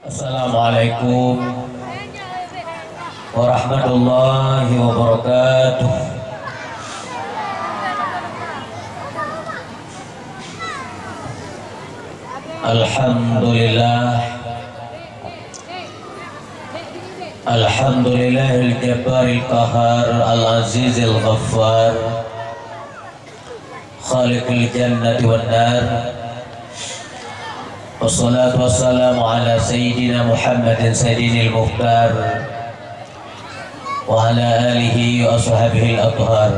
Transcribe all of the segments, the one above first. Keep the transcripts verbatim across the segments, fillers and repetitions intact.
Assalamualaikum warahmatullahi wabarakatuh. Alhamdulillah. Alhamdulillahil jabbaril qahar, al azizil ghaffar, khaliqil jannati wan nar. Wassalatu wassalamu ala sayyidina Muhammadin sayyidinil mukhtar wa ala alihi wa ashabihil athhar.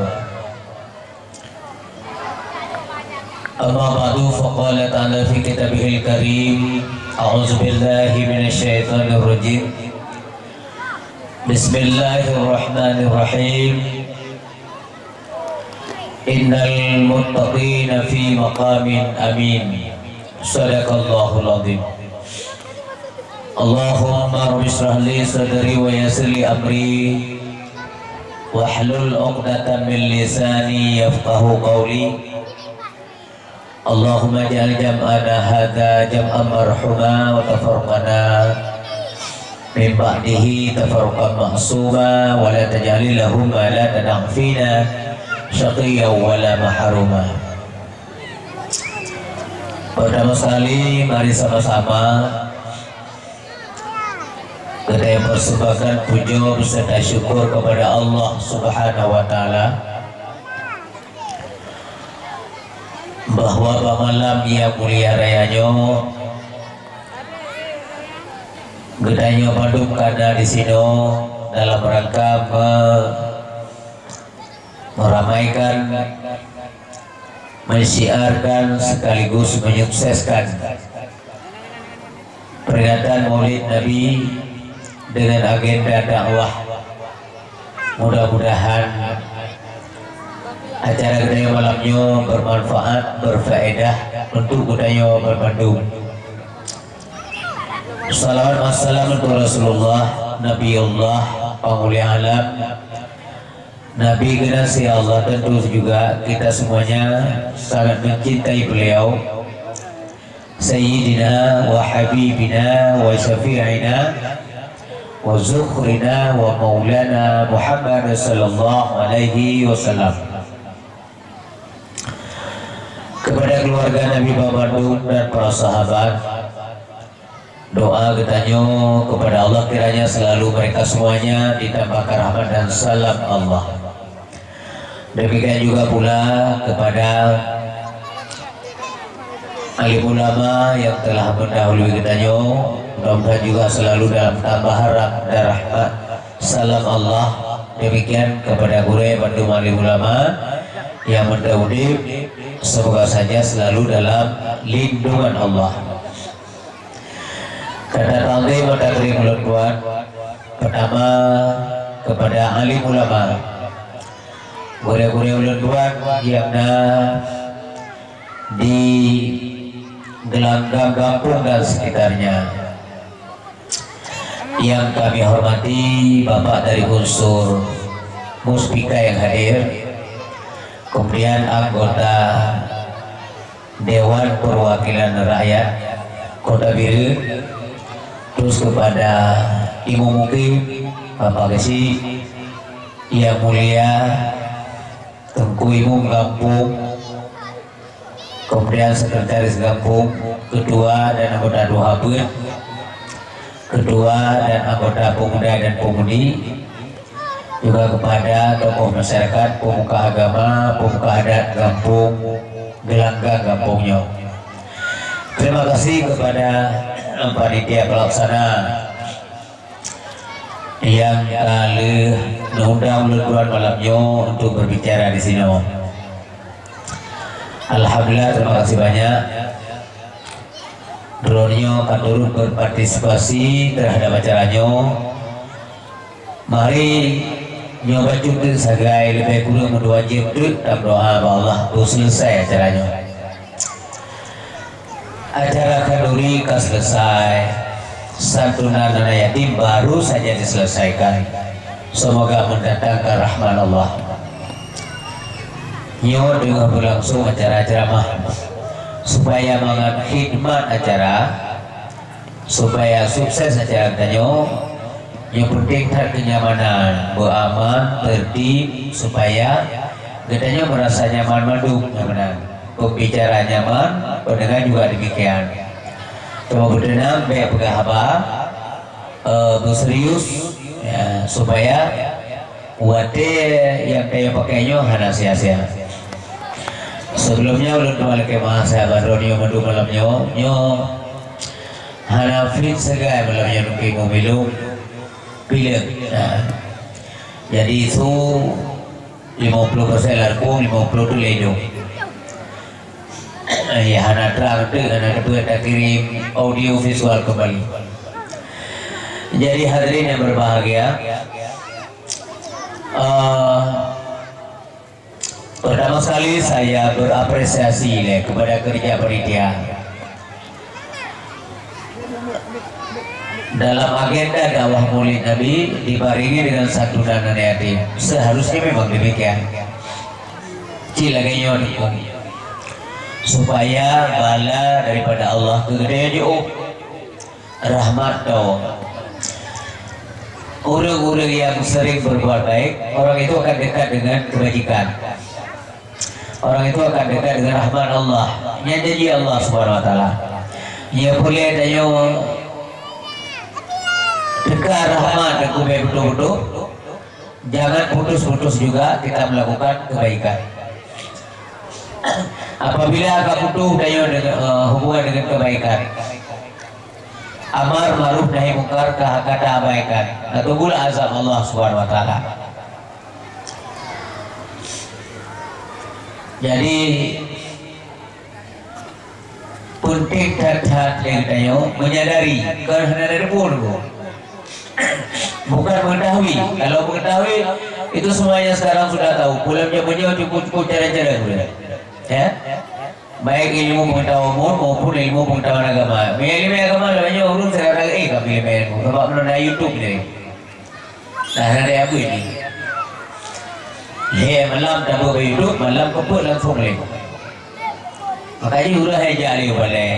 Amma ba'du, faqala ta'ala fi kitabihil karim, a'udzu billahi minasy syaithanir rajim. Bismillahirrahmanirrahim. Innal muttaqina fi maqamin amin. Sadaqallahul azim. Allahumma rabbi shrah li sadri wa yassir li amri wahlul 'uqdatam min lisani yafqahu qawli. Allahumma ij'al jam'ana hadza jam'an marhuma wa tafarruqana min ba'dihi tafarruqan ma'suma wa la taj'al Allahumma la tada'u fina syaqiyyan wa la mahruma. Pertama sekali, mari sama-sama kita persembahkan puja beserta syukur kepada Allah Subhanahu wa Ta'ala, bahwa bak malam nyang mulia raya nyoe, geutanyoe bandum ka na disinoe dalam rangka me-, meramaikan, mensyiarkan sekaligus menyukseskan peringatan Maulid Nabi dengan agenda dakwah. Mudah-mudahan acara geutanyoe malam nyoe bermanfaat, berfaedah untuk geutanyoe banmandum. Salawat wassalam untuk Rasulullah, Nabiullah, Pangulée Alam, Nabi keuhai Allah. Tentu juga kita semuanya sangat mencintai beliau, Sayyidina wa Habibina wa Syafi'ina wa Zukhrina wa Maulana Muhammad sallallahu alaihi wasallam. Kepada keluarga Nabi Muhammad dan para sahabat, doa geutanyoe kepada Allah kiranya selalu mereka semuanya ditambahkan rahmat dan salam Allah. Demikian juga pula kepada alim ulama yang telah mendahului geutanyoe, mudah-mudahan juga selalu dalam tambahan rahmat dan rahmat salam Allah. Demikian kepada gurée bandum alim ulama yang mendahului, semoga saja selalu dalam lindungan Allah. Kata takzim dan takrim ulôn buat, pertama, kepada alim ulama, gurée-gurée ulôn buat nyang na di Gelanggang Gampông dan sekitarnya, yang kami hormati Bapak dari unsur Muspika yang hadir, kemudian anggota Dewan Perwakilan Rakyat Kota Bire, terus kepada Imum Mukim, Bapak Geuchik, Yang Mulia Teungku Imum Gampông, kemudian Sekretaris Gampông, Ketua dan anggota Duha Beuet, Ketua dan anggota Pemuda dan Pemudi, juga kepada tokoh masyarakat, pemuka agama, pemuka adat gampông Gelanggang gampông nyoe. Terima kasih kepada panitia pelaksana yang ka lheueh mengundang ulôn tuan malam nyoe untuk berbicara di sinoe. Alhamdulillah, terima kasih banyak. Droeneuh nyoe ka turut berpartisipasi terhadap acara nyoe. Mari nyoe bacut teuk sagai, leubeh kureueng meudua jeuem teuk tameudoa bak Allah, beuseuleusai acara nyoe. Acara khanduri ka seuleusai, santunan aneuk yatim baru saja diselesaikan. Semoga mendatangkan rahmat Allah. Nyoe teungoh beulangsong acara ceramah, supaya mangat khidmat acara Supaya sukses acara geutanyoe, nyang penting that kenyamanan, beuaman, tertib, supaya geutanyoe merasa nyaman mandum nyan meunan. Pembicara nyaman, pendengar juga demikian. Teuma beuteunang, bèk peugah haba, eh, beuserius, ya, supaya watèe nyang tanyoe pakai nyoe hana sia-sia. Sebelumnya ulôn teuma lakèe meu'ah sahabat droeneuh mandum malam nyoe, nyoe hana fit sagai malam nyoe, nungkui meumilom pileung. Nah, jadi su lima puluh persen larpueng, lima puluh tu lé idong. Ya, hana trang teuk, hana teupeu takirim audio visual kembali. Jadi hadirin yang berbahagia, eh, pertama sekali saya berapresiasi lé kepada kerja panitia. Dalam agenda dakwah Maulid Nabi dibarengi dengan santunan aneuk yatim. Seharusnya memang demikian. Cit lagèe nyoe dukung. Supaya bala daripada Allah keu geutanyoe jiôh. Rahmat tawöng. Ureueng-ureueng yang sering berbuat baik, orang itu akan dekat dengan kebajikan. Orang itu akan dekat dengan rahmat Allah. Nyan janji Allah Subhanahu wa Taala. Nyoe peureulèe tanyoe teuka rahmat dan keubai beutôi-beutôi. Jangan putus-putus juga kita melakukan kebaikan. Apabila ka putus tanyoe dengan, eh, hubungan dengan kebaikan, amar ma'ruf nahi mungkar ka, ka taabaikan, na tunggulah azab Allah Subhanahu wa Taala. Jadi, penting that-that lé geutanyoe menyadari, kon hana neuteupeue. Bukan mengetahui. Kalau mengetahui, itu semuanya sekarang sudah tahu. Pulang zaman nyoe cukup-cukup cara-cara sudah. Ya? Baik ilmu pengetahuan umum maupun ilmu pengetahuan agama. Meunyo ilmu agama, lawan nyoe ureueng seukarang, eh, kami ilmu. Sabab meunurot YouTube ni. Nah, ada yang apa ini? He, malam tak apa YouTube, malam keput langsung leh. Makanya ureueng hai jak liu balai.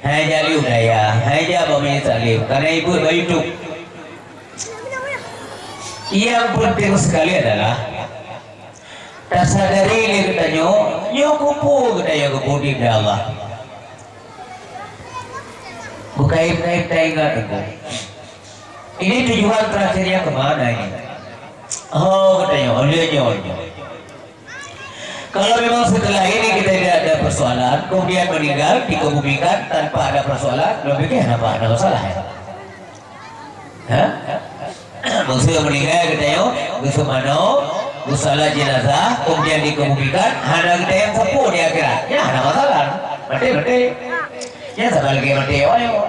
Hai jak liu daya, hai jak bami tak liu. Karena ibu bak YouTube. Yang penting sekali adalah tasadari lé geutanyoe, nyoe keupeue geutanyoe geupeuudép lé Allah. Beukait-kait taingat Teungku. Ini tujuan terakhirnya ke mana ini? Oh, geutanyoe, lé nyoe, nyoe. Kalau memang setelah ini kita tidak ada persoalan, kemudian meninggal, dikebumikan tanpa ada persoalan, lôn pikir kenapa ada masalah, ya? Ha? Maksudnya meninggal geutanyoe, geuseumanoe, geusalat jenazah, kemudian dikebumikan, hana geutanyoe sapeue di akhirat. Ya, hana masalah. Maté, maté. Ya, sama lagi maté awak nyoe.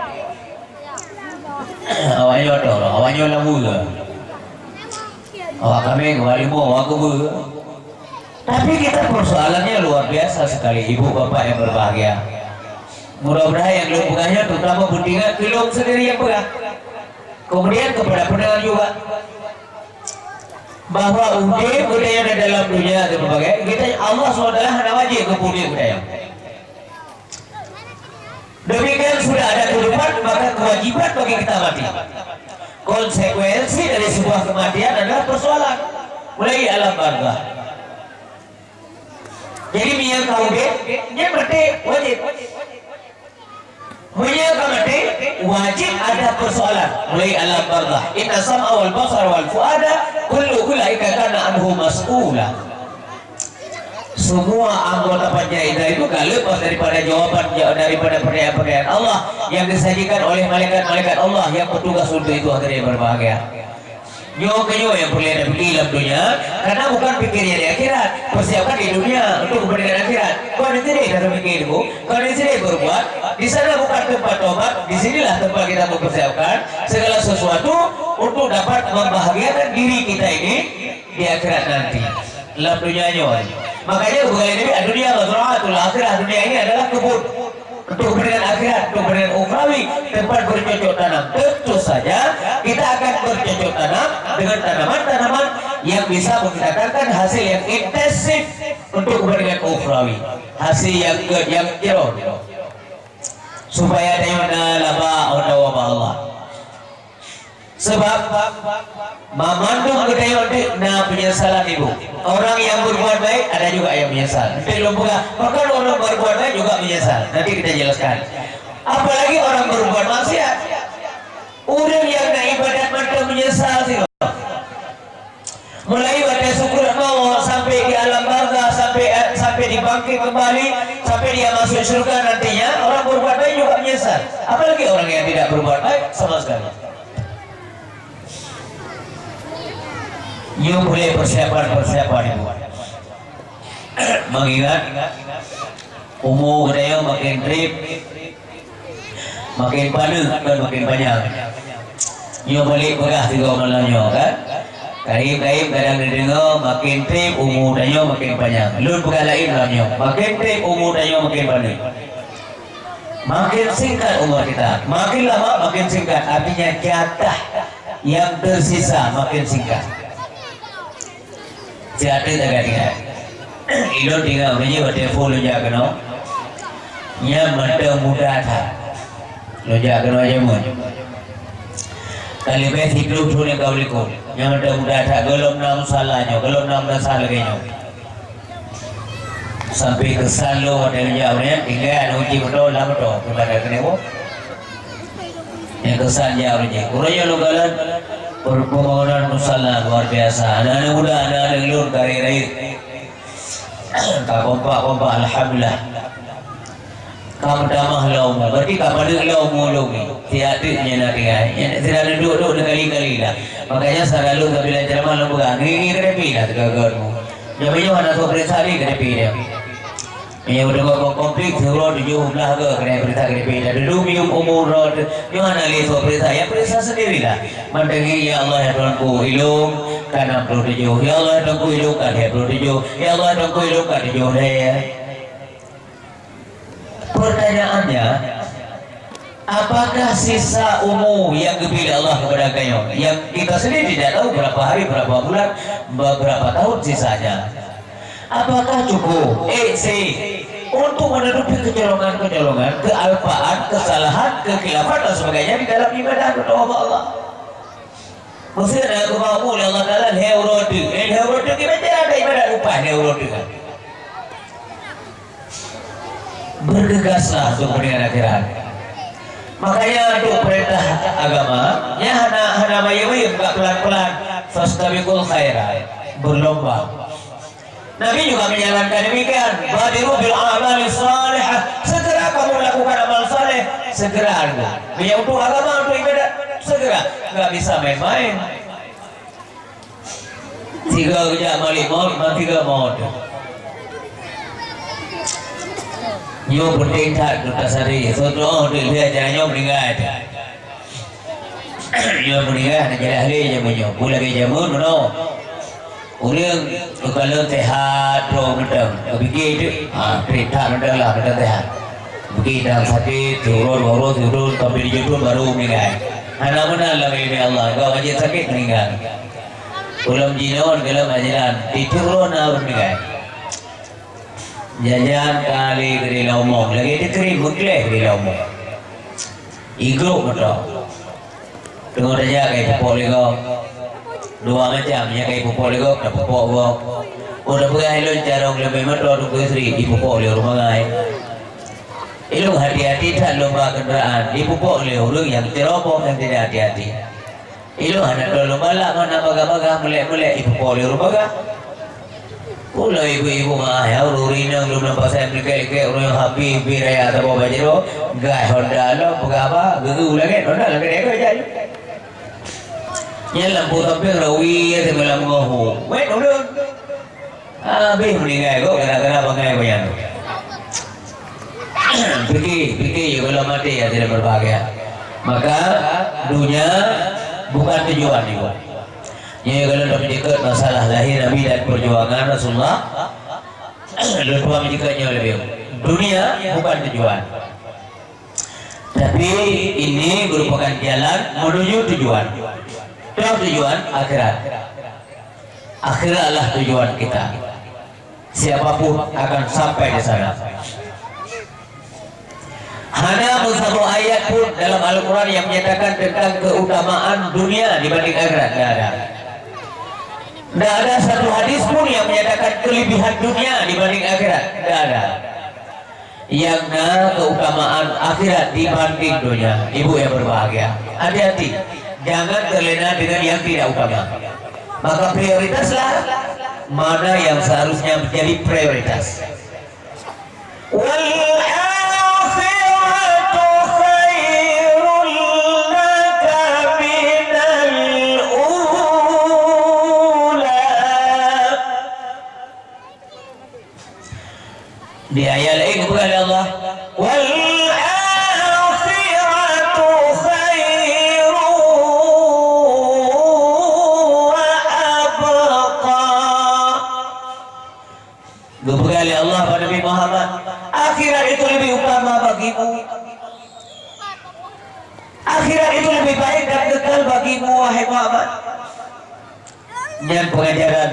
Awak nyoe tu, awak nyoe lam buleuen. Awak kambing, awak limong, awak keubeue. Tapi kita persoalannya luar biasa sekali, ibu bapak yang berbahagia. Mudah-mudahan yang lôn peugah nyoe terutama beutingat keu lôn sendiri yang peugah. Kemudian kepada pendengar juga. Bahwa udép geutanyoe di dalam dunia dan berbagai, kita Allah subhanahu wa taala hana wajib geupeuudép geutanyoe. Demikian sudah ada kehidupan, maka kewajiban bagi kita mati. Konsekuensi dari sebuah kematian adalah persoalan. Mulai alam barzakh. Jadi, meunyo ka udép, nyan maté, wajib. Meunyo ka maté, wajib ada persoalan. Mulai alam barzakh. Inna sam'a wal basara wal fuada kullu ulaika kana anhu mas'ula. Semua anggota panca indra itu gak lepas daripada jawaban, daripada pertanyaan-pertanyaan Allah yang disajikan oleh malaikat-malaikat Allah yang bertugas untuk itu, hadirin berbahagia. Nyoe keuh nyoe nyang peureulèe tapikir lam dunia, karena bukan pikirnya di akhirat. Persiapkan di dunia untuk kepentingan akhirat. Kon di sini dah mikir, Bu. Kon di sini berbuat. Di sana bukan tempat tobat, di sinilah tempat kita mempersiapkan segala sesuatu untuk dapat membahagiakan diri kita ini di akhirat nanti. Lam dunia nyoe. Makanya bukan ini, dunia mazra'atul akhirah, dunia ini adalah kebun. Untuk kepentingan akhirat, untuk kepentingan ukhrawi, tempat bercocok tanam. Tentu saja kita akan bercocok tanam dengan tanaman-tanaman yang bisa mendatangkan hasil yang intensif untuk kepentingan ukhrawi. Hasil yang ke, yang jero. supaya tanyoe na laba atau waba Allah. Sebab mamandum geutanyoe na penyesalan ibu. Orang yang berbuat baik ada juga yang menyesal. Nanti lom peugah, bahkan orang berbuat baik juga menyesal. Nanti kita jelaskan. Apalagi orang berbuat maksiat. Ureuëng nyang na ibadat mantong menyesal singoh. Mulai watée sukrat maut sampai di alam barzakh, sampai, sampai dibangkit kembali, sampai dia masuk syurga nantinya, orang berbuat baik juga menyesal. Apalagi orang yang tidak berbuat baik sama sekali. Nyoe boleh persiapan-persiapan ibu. Mengingat umu geutanyoe makin treb, makin paneuk dan makin panyang. Nyoe balik peugah tiga malam nyoe kan. Kaib-kaib kadang dideungoe makin treb umu tanyoe makin panyang. Lôn peugah laén malam nyoe, makin treb umu tanyoe makin paneuk. Makin singkat umur kita, makin lama makin singkat. Artinya jatah yang tersisa makin singkat. Siat that tinggai. Ilôn tinggai uroe jih watée phon lôn jak keunoe. Nyan mantong muda that. Lôn jak keunoe jameun. Ka leubeh siplôh thon nyang ka u likot. Nyan mantong muda that. Gohlom na musala nyoe, gohlom na meunasah lagée nyoe. Sampai keusan lôn watée lôn jak uroe nyan, tinggai aneuk uji moto lam moto keupada keuneuk. Nyang keusan jak uroe jih. Uroe nyoe lôn kalon per-, pembangunan musala luar biasa. Aneuk-aneuk muda, aneuk-aneuk lôn ka rayeuk-rayeuk. Ka kompak-kompak, alhamdulillah. Ka meutamah lom umu, berarti ka paneuk lom umu lôn nyoe. Siat that nyan na tinggai. Nyan sira duek-duek kali-kali lah. Makanya sira lôn ka bila ceramah lôn peugah, ngieng-ngieng ka tapi lah teuka-teuka umu. Nyoe meunyoe hana soe peuriksa lé ka tapi dia. Meunyoe deungoe kon konflik, siuroe tujoh blah goe keuneuk peuriksa keuneuk pi. Dan dulu minyeum umu droe teuh, nyoe hana lé soe peuriksa, ya peuriksa sendirilah. Mantong ngieng, "Ya Allah, ya Tuhanku, ilôn ka enam puluh tujoh. Ya Allah, ya Tuhanku, ilôn ka lhèe puluh tujoh. Ya Allah, ya Tuhanku, ilôn ka tujoh lhèe." Pertanyaannya, apakah sisa umu yang geubri lé Allah kepada geutanyoe, yang kita sendiri tidak tahu berapa hari, berapa bulan, beberapa tahun sisanya? Apakah cukup, eh, si, untuk menutupi kecolongan-kecolongan, kealpaan, kesalahan, kekhilafan dan sebagainya di dalam ibadah kepada Allah? Meuseuti na geuba umu lé Allah Taala lhèe uroe teuk. Eh, lhèe uroe teuk, kiban cara ada ibadat leupah lhèe uroe teuk kan? Bergegaslah untuk kepentingan akhirat. Makanya untuk perintah agama, ya hana, hana mayeuem-mayeuem, agak pelan-pelan. Fastabiqul khairat, berlomba. Nabi juga menyarankan demikian, "Badiru bil a'mali shalihah." Segera kamu lakukan amal saleh, segera anda. Banyak untuk agama, untuk ibadat, segera. Enggak bisa main-main. Tiga kejak malik maut, mati ke maut. Nyoe penting that, Doktor Sari. Soe tu'oh deuh lhèe aja nyoe meuninggai. Nyoe meuninggai hana jeulaih lé jameun nyoe. Peue lagèe jameun meunoe. Ureueng geukalon sehat droe mantong. Geupike teuk, ha, trép that mantong lah mantong sehat. Geupike dang sakét, siuroe dua uroe, siuroe sampoe tujoh thon baru meuninggai. Hana meunan lam ileumèe Allah, gob aja sakét meuninggai. Ulôn jinon gohlom ajaran, tiep uroe na ureueng meuninggai. Jajan ka lé keudéh lam umong, lagèe dikri meugleh keudéh lam umong. Igrôp meuto. Teungoh tajak ka ipupok lé gob. Dua macam nyang ka ipupok lé gob, tapupok gob. Oh, tapeugah ilôn carông leubeh meuto Teungku Yusri, ipupok lé ureueng bangai. Ilôn hati-hati that lôn ba keundaraan, ipupok lé ureueng nyang ceurobong nyang tidak hati-hati. Ilôn hana droe lôn balak, hana bagah-bagah, meulek-meulek, ipupok lé ureueng bagah. Ulôn ibu-ibu maah, ya, ureueng inong lôn lam pasai meulekèt-lekèt, ureueng habéh, bie raya saboh bajèe, gas Honda lom, peugah haba, geu-geu lagèe Honda lagèe dèh geu jai. Nyan lampu sampéng rawi, ya, seubelah meungoh hu. Wèt ulôn. Habéh meuninggai gob gara-gara bangai gobnyan. Pike, pike, ya, kalau maté, ya, tidak berbahagia. Maka, dunia bukan tujuan, ibu. Nyoe kalau dah menyangkut masalah lahir Nabi dan perjuangan Rasulullah, lôn tuan menyangkut nyoe lebih. Dunia bukan tujuan. Tapi ini merupakan jalan menuju tujuan. Toh tujuan akhirat. Akhiratlah tujuan kita. Siapapun akan sampai di sana. Hana Satu ayat pun dalam Al-Quran yang menyatakan tentang keutamaan dunia dibanding akhirat, tidak ada. Tidak ada satu hadis pun yang menyatakan kelebihan dunia dibanding akhirat, tidak ada. Yang na keutamaan akhirat dibanding dunia. Ibu yang berbahagia, hati-hati, jangan terlena dengan yang tidak utama. Maka prioritaslah mana yang seharusnya menjadi prioritas. Wal akhiratu khairul laka minal ula. Di ayat lain geupeugah lé Allah, "Wal akhiratu khairu wa abqa." Geupeugah lé Allah bak Nabi Muhammad, "Akhirat itu lebih utama bagimu. Akhirat itu lebih baik dan kekal bagimu, wahai Muhammad." Nyan pengajaran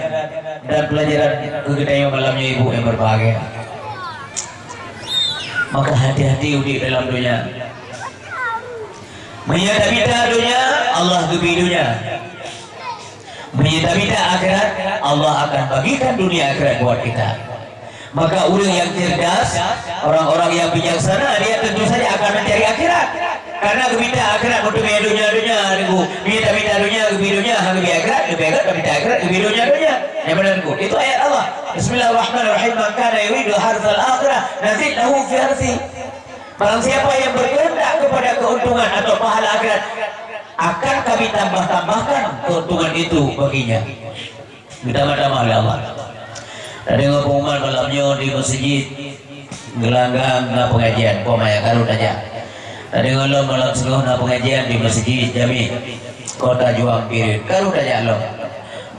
dan pelajaran keu geutanyoe malam nyoe, ibu yang berbahagia. Maka hati-hati udép dalam dunia. Meunyoe tamita dunia, Allah geubri dunia. Meunyoe tamita akhirat, Allah akan bagikan dunia akhirat buat kita. Maka ureuëng yang cerdas, orang-orang yang bijaksana, dia tentu saja akan mencari akhirat. Karena geumita akhirat, meuteubiet dunia-dunia, nunggu. Dia tamita dunia, geubri dunia, hana geubri akhirat, geubri akhirat, tamita akhirat, geubri dunia-dunia. Yang benar, nunggu. Itu ayat Allah. Bismillahirrahmanirrahim. "Man kana yuridu harzal akhirah, nazid lahu fi harzi." Barang siapa yang berkehendak kepada keuntungan atau pahala akhirat, akan Kami tambah-tambahkan keuntungan itu baginya. Geutamah-tamah lé Allah. Tadeungoe pengumuman malam nyoe di meuseujid Geulanggang na pengajian, poma ya karu tajak. Tadeungoe lom malam singoh na pengajian di meuseujid Jami Kota Juang Bireuen, karu tajak lom.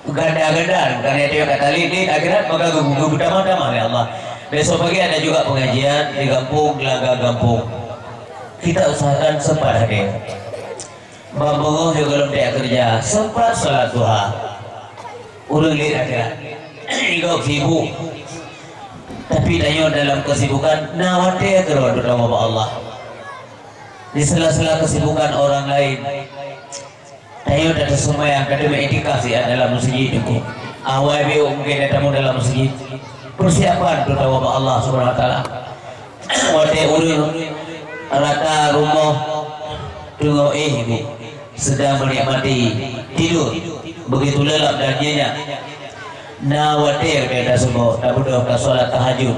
Ganda-ganda, bukan itu yang kata lilin akhirat, maka geutamah-tamah lé Allah. Besok pagi ada juga pengajian di gampông, Geulanggang gampông. Kita usahakan sempat hadir. Bak beungoh lheueh gohlom tajak keureuja, sempat salat duha. Ureuëng lé akhirat, gob sibuk. Tapi tanyoe dalam kesibukan na watée keudroe teutabah bak Allah. Di sela-sela kesibukan orang lain, tanyoe tateuseumayang, tateumé iktikaf siat dalam meuseujid teungku. Awai biôh mungken tamu dalam meuseujid. Persiapan teutabah bak Allah Subhanahu Wa Taala. Watée ureuëng rata rumoh teungoh éh bu, sedang menikmati tidur, begitu lelap dan nyenyak. Na watée geutanyoe taseumbok, tabeudôh, tasolat tahajud.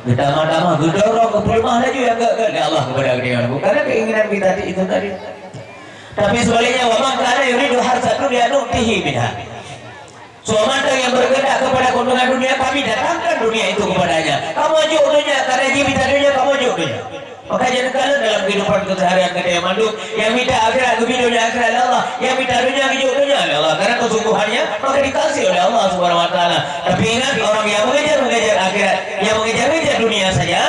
Geutamah-tamah, geudorong, geupeuleumah laju nyang gét-gét lé Allah keupada geutanyoe. Bukan keinginan kita itu tadi. Tapi sebaliknya, "Wa man kana yuridu harsa dunya nu'tihi minha." Soe mantong yang berkehendak kepada keuntungan dunia, Kami datangkan dunia itu kepadanya. Kamoe jok dunia, karena jih mita dunia, kamoe jok dunia. Maka jangan kala dalam kehidupan keseharian kita yang mandum, yang mita akhirat, geubri dunia akhirat lé Allah, yang mita dunia, geujok dunia lé Allah. Karena kesungguhannya, maka dikasih oleh Allah Subhanahu Wa Taala. Tapi ingat, orang yang mengejar-mengejar akhirat, yang mengejar-ngejar dunia saja,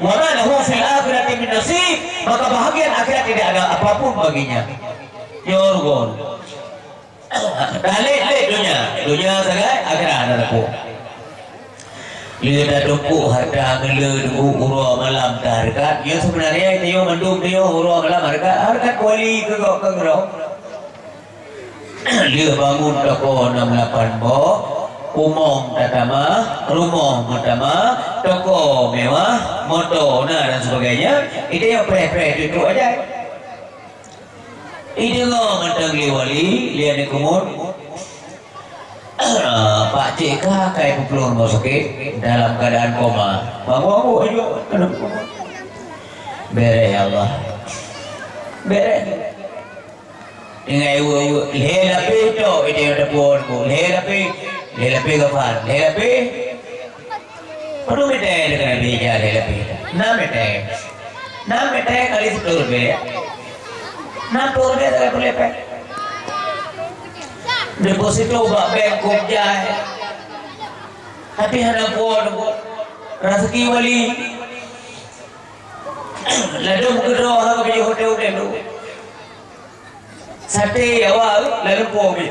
wa ma lahu fil akhirati min nasib, maka bahagian akhirat tidak ada apapun baginya. Nyoe rukon. Dah lé-lé dunia, dunia sagai, akhirat hana teupeu. Lé tatumpuk harta ngeuleu nunggu uroe malam tahareukat. Nyoe seubeunarnya tanyoe mandum tanyoe uroe malam hareukat, hareukat kuali keu gob keu ngeurok. Lé bangun toko nam lapan boh, umong tatamah, rumoh meutamah, toko mewah, moto na dan sebagainya. Itu nyang preh-preh tutuk aja. Ideungoe mantong lé wali, lé aneuk keumuen, Pak Cik ka kai peuplueng rumoh sakét dalam keadaan koma. Bangun-bangun aju dalam koma. Bèrèh ya Allah. Bèrèh. Tinggai uwe-uwe, lhèe lapèh tok ide teupeu, lhèe lapèh, lhèe lapèh kafan, lhèe lapèh. Padum mètè deungon Nabi ija lhèe lapèh? Nam mètè. Nam mètè kali siploh ribèe. Nam ploh ribèe sagai peureulèe pèng. Deposito bak bank kôb jai. Tapi hana puwoe raseuki wali. Ladôm keudroe hana geubri hotel-hotel tu. Saté Jawa, lalu po bi.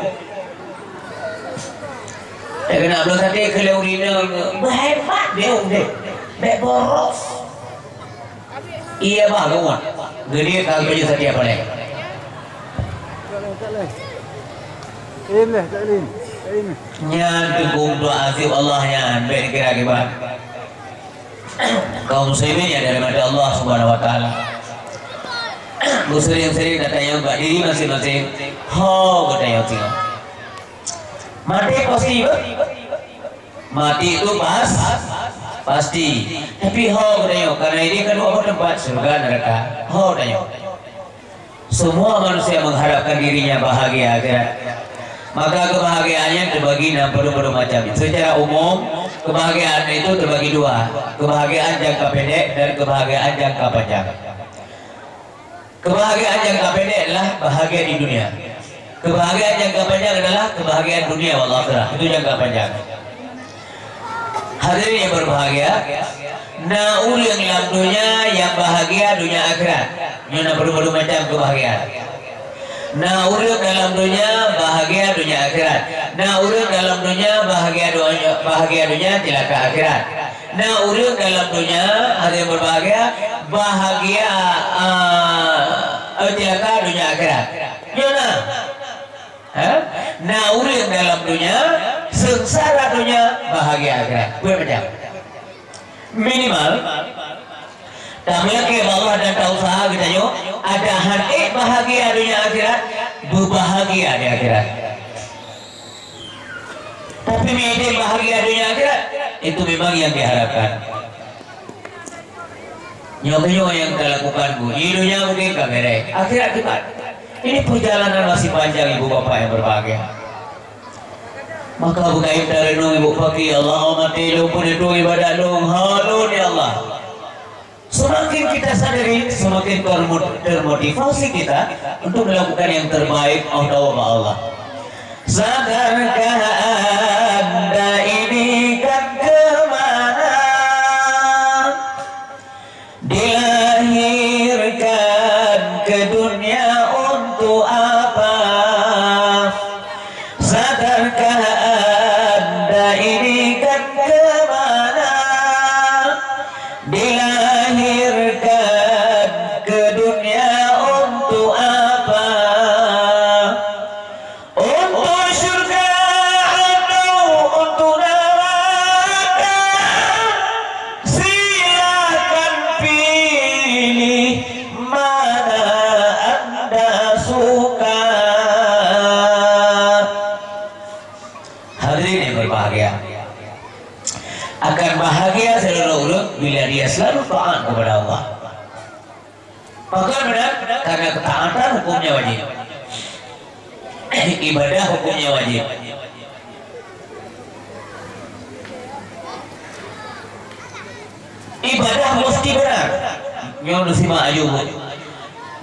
Eh, keuneuk bloe saté keu lé ureueng inong, beuhebat deh udeh. Bèk boros. Iya, bah, geuwan. Geuliet ka geupeunyuet satia paleng. Nyan teungku dua azeub Allah nyan, bèk dikira kiban. Kaum muslimin nyang dirahmati Allah Subhanahu wa Taala. Beuseuring-seuring tatanyong bak diri maséng-maséng, ho geutanyong singoh. Maté pasti, beuh? Maté itu pas, pasti. Tapi ho geutanyong, karena ini kan dua tempat, syurga, neraka. Ho tanyong. Semua manusia mengharapkan dirinya bahagia akhirat. Maka kebahagiaannya terbagi enam puluh macam. Secara umum, kebahagiaan itu terbagi dua, kebahagiaan jangka pendek dan kebahagiaan jangka panjang. Kebahagiaan jangka pendek adalah bahagia di dunia. Kebahagiaan jangka panjang adalah kebahagiaan dunia wal akhirah. Itu jangka panjang. Hadirin yang berbahagia, na ureueng lam dunia nyang bahagia dunia akhirat. Nyoe na peureulèe macam kebahagiaan. Na ureueng dalam dunia bahagia dunia akhirat. Na ureueng dalam dunia bahagia dunia, bahagia dunia cilaka akhirat. Na ureueng dalam dunia, hadirin berbahagia, bahagia, ah, eh, cilaka dunia akhirat. Nyoe na. Ha? Na ureueng dalam dunia, seungsara dunia, bahagia akhirat. Buet macam. Minimal, tameulakèe bak Allah dan tausaha geutanyoe, adak han ék bahagia dunia akhirat, beubahagia di akhirat. Tapi meudeh bahagia dunia akhirat, itu memang yang diharapkan. Nyoe-nyoe nyang talakukan, Bu. Di dunia mungkin ka beres, akhirat kiban. Ini perjalanan masih panjang, Ibu Bapak yang berbahagia. Maka beugaib tareunong, Ibu, pagi, "Ya Allah, maté lôn, peue ibadat lôn, ha lôn, ya Allah." Semakin kita sadari, semakin termo-, termotivasi kita untuk melakukan yang terbaik, oh, tahu, Allah. Sadarkah Anda ini kan kemana? Dilahirkan ke dunia untuk apa? Sadarkah Anda ini kan kemana? Dilahirkan ke dunia untuk apa? Untuk syurga atau untuk neraka? Silakan pilih mana anda suka. Hadirin yang berbahagia, akan bahagia seluruh ureueng bila dia selalu taat kepada Allah. Pakon meunan? Karena ketaatan hukumnya wajib. Ibadah hukumnya wajib. Ibadah mesti benar. Nyoe simak aju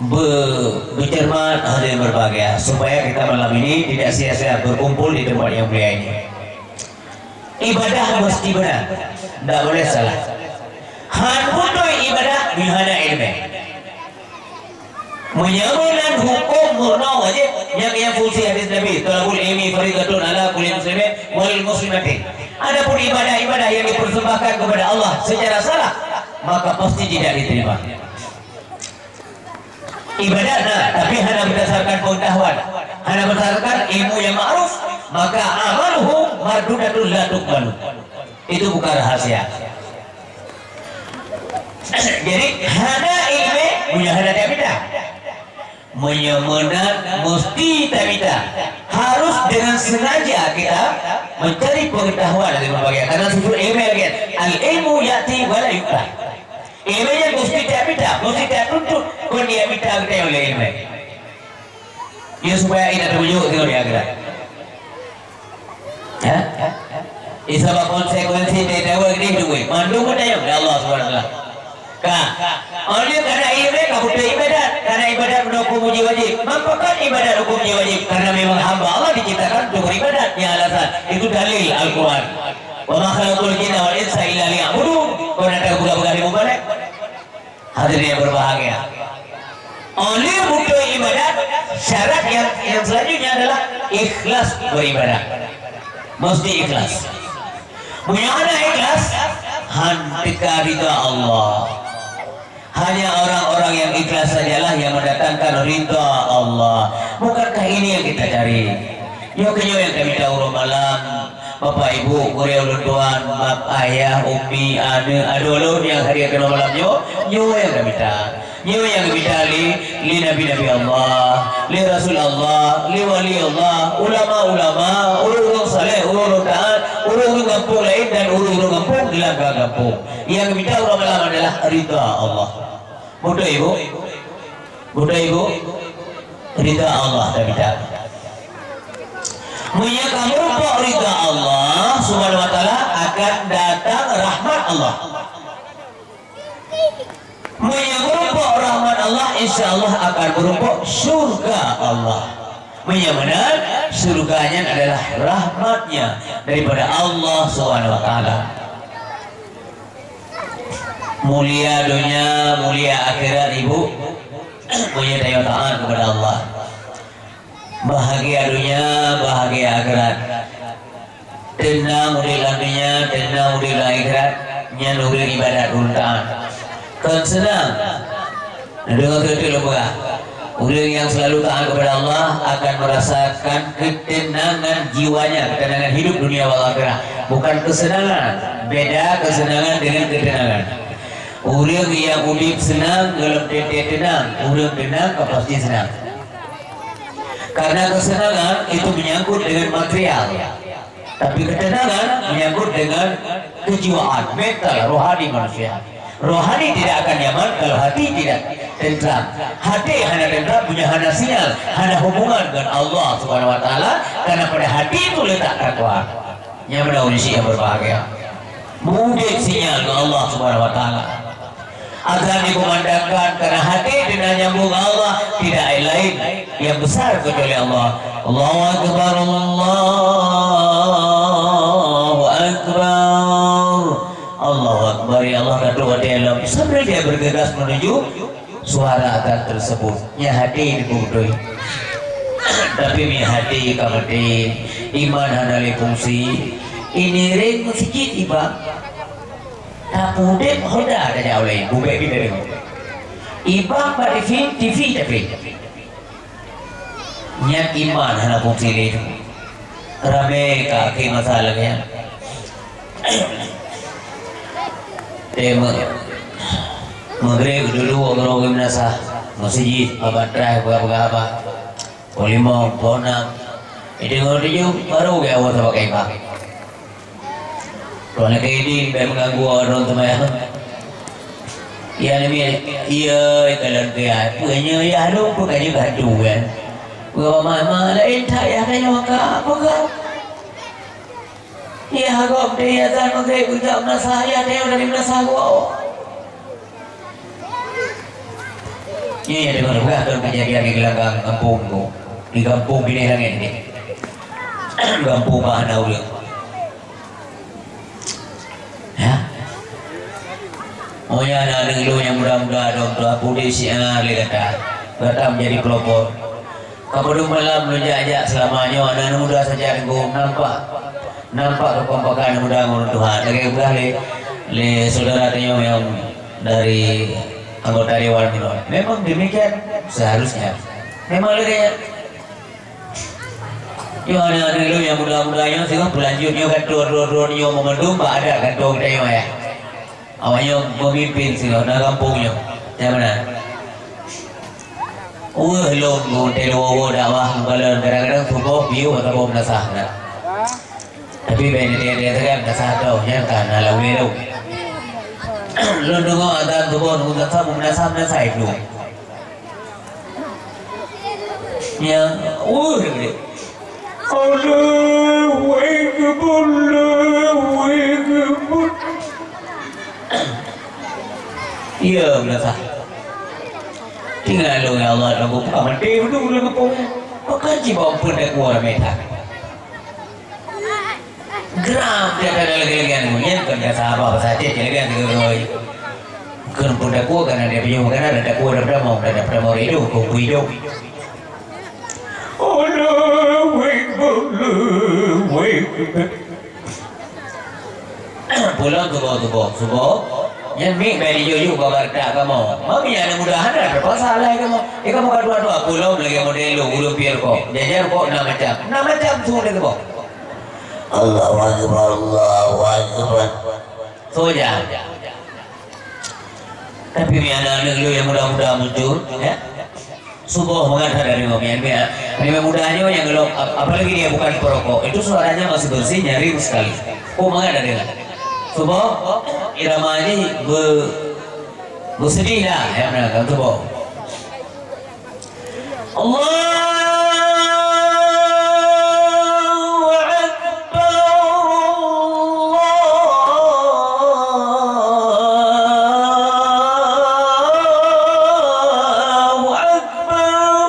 be-, bercermat hadirin berbahagia, supaya kita malam ini tidak sia-sia berkumpul di tempat yang mulia ini. Ibadah mesti benar, tidak boleh salah. Han beutôi ibadah meunyoe hana ileumèe. Meunyoe meunan huköm meurunoe wajéb, nyan nyang fungsi hadis Nabi, "Thalabul ilmi faridatun ala kulli muslimin wal muslimatin." Adapun ibadah-ibadah yang dipersembahkan kepada Allah secara salah, maka pasti tidak diterima. Ibadat na, tapi hana berdasarkan pengetahuan, hana berdasarkan ilmu yang ma'ruf, maka amaluhu mardudatun la tuqbalu. Itu bukan rahasia. Jadi, hana ilmu, meunyoe hana tamita. Meunyoe meunan, mesti tamita. Harus dengan sengaja kita mencari pengetahuan dari berbagai. Karena sifat ilmu lagi, al-ilmu ya'ti wa la yu'ta. Ilmu nyan mesti tamita, mesti tatuntut, kon jimita geutanyoe lé ilmu. Ya, supaya ingat terwujud tengok di akhirat. Ya? Isabab konsekuensi dari dakwah ini dua. Mandum pun dayang dari Allah Subhanahu wa Taala. Ka. Oleh karena ibadat, ka butuh ibadat. Karena ibadat meunan hukum wajib. Mengapa kan ibadat hukum wajib? Karena memang hamba Allah diciptakan untuk beribadat. Ya, alasan. Itu dalil Al-Quran. "Wa ma khalaqtul jinna wal insa illa liya'budun." Kau nak tahu bukan-bukan ilmu balik? Hadirin yang berbahagia. Oleh butuh ibadat, syarat yang, yang selanjutnya adalah ikhlas beribadah. Mesti ikhlas. Meunyoe hana ikhlas, han teuka ridha Allah. Hanya orang-orang Yang ikhlas sajalah yang mendatangkan ridha Allah. Bukankah ini yang kita cari? Nyoe keuh nyoe nyang tamita uroe malam, Bapak Ibu, gurée ulôn tuan, bab ayah, ummi, aneuk, adoe lôn nyang hadir keunoe malam nyoe, nyoe nyang tamita. Nyoe nyang geumita lé, lé nabi-nabi Allah, lé rasul Allah, lé wali Allah, ulama-ulama, ureuëng-ureuëng saleh, ureuëng-ureuëng taat, ureuëng-ureuëng gampông laén dan ureuëng-ureuëng gampông di lam gampông. Nyang geumita uroe malam adalah ridha Allah. Beutôi, Ibu? Beutôi, Ibu? Ridha Allah tamita. Meunyoe ka meurumpok ridha Allah Subhanahu wa Taala, akan datang rahmat Allah. Meunyoe meurumpok rahmat Allah, insya Allah akan meurumpok syurga Allah. Meunyoe meunan, syurga nyan adalah rahmat-Nya daripada Allah Subhanahu wa Taala. Mulia donya, mulia akhirat, Ibu. Meunyoe tanyoe taat kepada Allah. Bahagia donya, bahagia akhirat. Teunang udeb lam donya, teunang udeb lam akhirat, nyan ureuëng ibadat, ureuëng taat. Kon seunang. Deungoe beutôi lôn peugah. Ureuëng nyang selalu taat kepada Allah akan merasakan ketenangan jiwanya, ketenangan hidup dunia wal akhirah. Bukan kesenangan. Beda kesenangan dengan ketenangan. Ureuëng nyang udeb seunang, dalam teuntée teunang, ureuëng teunang ka pasti seunang. Karena kesenangan itu menyangkut dengan material, tapi ketenangan menyangkut dengan kejiwaan, mental, rohani manusia. Rohani tidak akan nyaman kalau hati tidak tentram. Hati hana tentram, punya hana sinyal, hana hubungan dengan Allah Subhanahu wa Taala, karena pada hati itu letak takwa. Nyan meunan ureuëng syiek nyang berbahagia. Meuudeb sinyal ngon Allah Subhanahu wa Taala. Azan dikumandangkan karena hati teunang nyambung ngon Allah, tidak lain yang besar kecuali Allah. Allahu Akbar, Allahu Akbar. Allahu Akbar, ya Allah, ka trok watée lom. Sambil dia bergegas menuju suara azan tersebut. Nyan hati dibeutôi. Tapi meunyoe hati ka maté, iman hana lé fungsi, iniring meuseujid iba. Tapi udeb hoda tajak ulée, bubek pih tadeungoe. Iba bak T V, T V tapi. Nyan iman hana fungsi lé. Ramé ka akhé masa lagée nyan. Eh, me-, Maghrib dulu ureuëng geumeunasah, meuseujid, babah trai, peugah-peugah haba. Poh limong, poh nam. Itu ngon tujuh, baru geuawai sabat keu imam. Tuan lagée ini bèk meuganggu awak droe seumayang. Iya, Nabi, iya, kalon keu ya, peue nyoe ya, lôn peue ka jeuet gadu kan. Peue ma, ma laén that ya, tanyoe ka, peue ka? Iya, gob deh, iya, azan Maghrib, geujak meunasah, ya, tanyoe dari meunasah gua. Iya, iya, deungoe, deungoe, kejadian di gelanggang kampung tu. Di kampung Binèh Langèt ni. Kampung Bah Naureueng. Ya. Oh ya, aneuk-aneuk lôn nyang muda-muda, dong tuha pudek syiar lé gata. Gata menjadi pelopor. Ka padum malam lôn jak-jak seulama nyoe, aneuk-aneuk muda saja deungoe nampak. Nampak keukompakan aneuk muda ngon ureueng tuha. Lagèe peugah lé, lé syedara tanyoe nyang dari anggota dewan keunoe. Memang demikian seharusnya. Memang lagèe nyan. Nyoe aneuk-aneuk lôn nyang muda-muda nyoe singoh peulanjut nyoe ka droe-droe nyoe meumandum bak adat gantong geutanyoe, ya. Awak nyoe meumimpin singoh na gampông nyoe. Nyang meunan. Weueh lôn ngon teuh lôn woe dakwah ngon balon, kadang-kadang suboh piôh atawa meunasah na. Tapi bèk neudeungoe sagai meunasah droe nyan ka na lam ulèe lôn. Lôn deungoe azan suboh ngon meunasah, meunasah, meunasah itu. Ya, uh, Allahu Akbar, Allahu Akbar. Ya, meunasah. Tinggai lôn, ya Allah, dalam buka mati betul dalam kampung. Bukan cuma pun dah keluar meta. Gram dia ada lagi-lagi anu, ya, kan dia sabar, pasal dia lagi anu, oi. Kan pun dah kuat, kan ada pinyong, kan ada dah kuat, dah pernah mau, dah pernah mau hidup, kau hidup. Allahu Akbar, Allahu Akbar. Pulang suboh, suboh, suboh. Nyan miet bèk jijok-jok bak hareuta kamoe. Mami aneuk muda hana teupaksa alai kamoe. Eh, kamoe ka tuha-tuha, peue lom lagèe model lôn, ureueng piep rukok. Jajan rukok na macam. Na macam su lé kamoe. Allahu Akbar, Allahu Akbar. Soe jak. Tapi mi aneuk-aneuk lôn nyang muda-muda muncul, ya. Suboh mangat that tadeungoe, mian-mian. Aneuk muda nyoe nyang lom, ap-, apalagi dia bukan perokok, itu suaranya masih bersih, nyaring sekali. Oh, mangat that tadeungoe. Suboh, irama jih be-, beuseudeh dah, ya, beuna kan, suboh. Allahu Akbar, Allahu Akbar.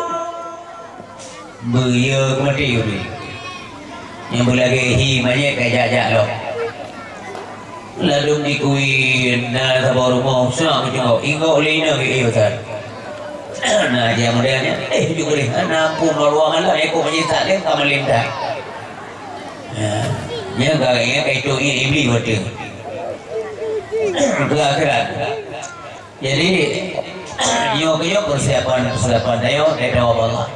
Beuyeu keu maté ureueng. Nyang beulagèe hi manyét ka jak-jak lom. Ladôm dikui na saboh rumoh, sa meucungok, ingok lé inong geuék that. Na jih model nyan, eh, jeuet lé, hana ampôn, maluang Allah, eh, kok meunyeusat lé ka malém that. Ya, nyan ka ingat ka itu iblih beutôi. Keu akhirat. Jadi, nyoe keuh nyoe persiapan-persiapan tanyoe, tanyoe Allah.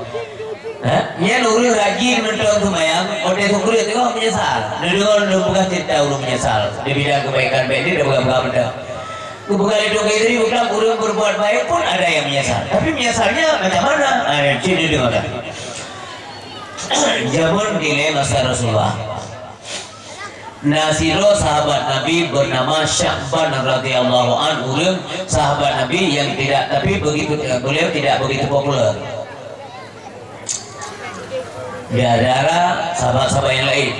Ha? Nyan ureueng rajin mantong seumayang, watèe seumeureuet teungoh meunyeusal. Neudeungoe lôn peugah ceurita ureueng meunyeusal. Di bidang keubaikan bèk di, tapeugah-peugah mantong. Kupeugah lé Teungku Idris, ureueng berbuat baik pun ada yang menyesal. Tapi menyesalnya macam mana? Ah, cit neudeungoe kan. Jameun dilèe masa Rasulullah. Na sidroe sahabat Nabi bernama Sya'ban radhiyallahu anhu, ureueng sahabat Nabi yang tidak, tapi begitu, beliau tidak begitu populer di antara sahabat-sahabat yang lain.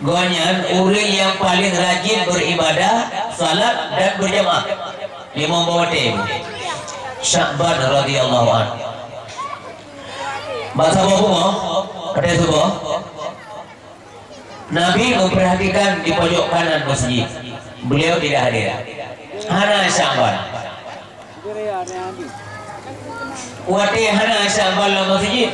Gobnyan ureueng yang paling rajin beribadah, salat dan berjamaah. Limong boh watèe. Sya'ban radhiyallahu anhu. Bak saboh bumoe, watèe suboh, Nabi memperhatikan di pojok kanan masjid. Beliau tidak hadir. Hana Sya'ban. Watèe hana Sya'ban lam masjid,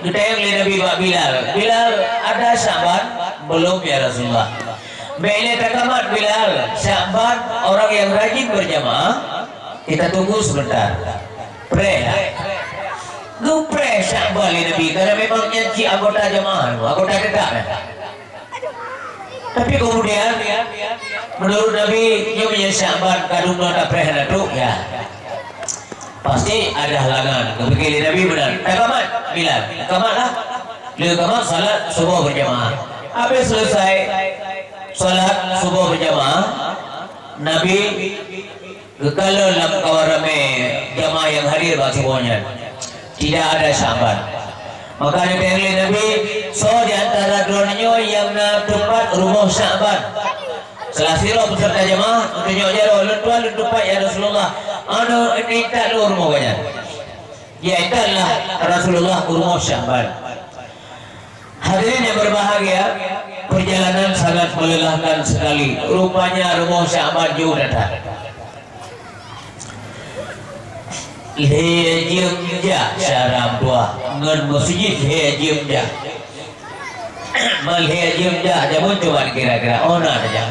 geutanyong lé Nabi bak Bilal, "Bilal, ada Sya'ban?" "Belum, ya Rasulullah." "Bèk lé takamat, Bilal. Sya'ban orang yang rajin berjamaah, kita tunggu sebentar." Preh lah. Geupreh Sya'ban lé Nabi, karena memang nyan cit anggota jamaah, anggota tetap, ya. Tapi kemudian, menurut Nabi, nyoe meunyoe Sya'ban ka dum nyoe tapreh hana trok, ya, pasti ada halangan. Geupike lé Nabi meunan, "Takamat, Bilal, takamatlah." Lheuh kamat salat suboh berjamaah. Habis selesai salat suboh berjamaah, Nabi geukalon lam kawan ramè jamaah nyang hadir bak suboh nyan. Tidak ada Sya'ban. Maka geutanyong lé Nabi, "Soe di antara droeneuh nyang na teumpat rumoh Sya'ban?" Salah sidroe peuseureuta jamaah geutunyok jaroe, "Lôn tuan, lôn teumpat, ya Rasulullah." "Aneuk, intat lôn rumoh gobnyan." Geuintatlah Rasulullah u rumoh Sya'ban. Hadirin yang berbahagia, perjalanan sangat melelahkan sekali. Rupanya rumoh Sya'ban jauh that-that. Lhèe jeuem jak syedara meutuah ngon meuseujid lhèe jeuem jak. Ban lhèe jeuem jak, jameun cuba kira-kira, oh na tajak.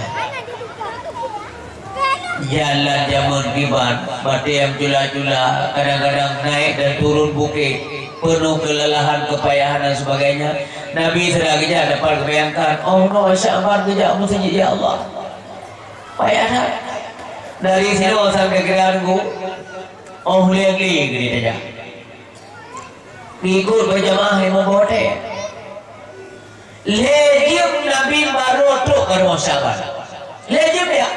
Jalan jameun kiban, batèe meucula-cula, kadang-kadang naik dan turun bukit, penuh kelelahan, kepayahan dan sebagainya. Nabi sira geujak dapat geubayangkan, "Oh, nyoe Sya'ban geujak meuseujid, ya Allah." Payah that. Dari sinoe sampai Geurang Gu, oh lhèe lé geutanyoe jak. Ikut berjamaah limong boh watèe. Lhèe jeuem Nabi barô trok bak rumoh Sya'ban. Lhèe jeuem ya.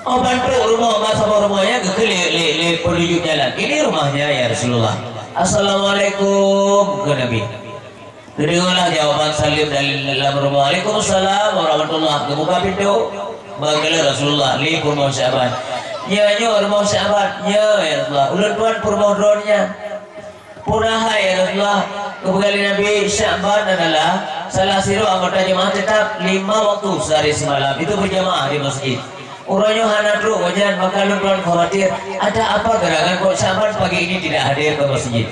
Oh, ban trok rumoh, bak saboh rumoh nyan geukheun lé, lé, lé peununjuk jalan. "Ini rumahnya, ya Rasulullah." "Assalamualaikum," kheun Nabi. Geudeungoe lah jawaban saleuem dari lam rumoh. "Waalaikumsalam warahmatullah." Geubuka pintoe. Bak geukheun Rasulullah, "Lé peurumoh Sya'ban." "Nyoe, nyoe rumoh Sya'ban." "Nyoe, ya Rasulullah. Ulôn tuan peurumoh droeneuh nyan." "Peue na hai, ya Rasulullah?" Geupeugah lé Nabi, "Sya'ban adalah salah sidroe anggota jamaah tetap lima waktu sehari semalam. Itu berjamaah di masjid. Uroe nyoe hana trok gobnyan, maka lôn tuan khawatir, ada apa gerangan kok Sya'ban pagi ini tidak hadir ke masjid?"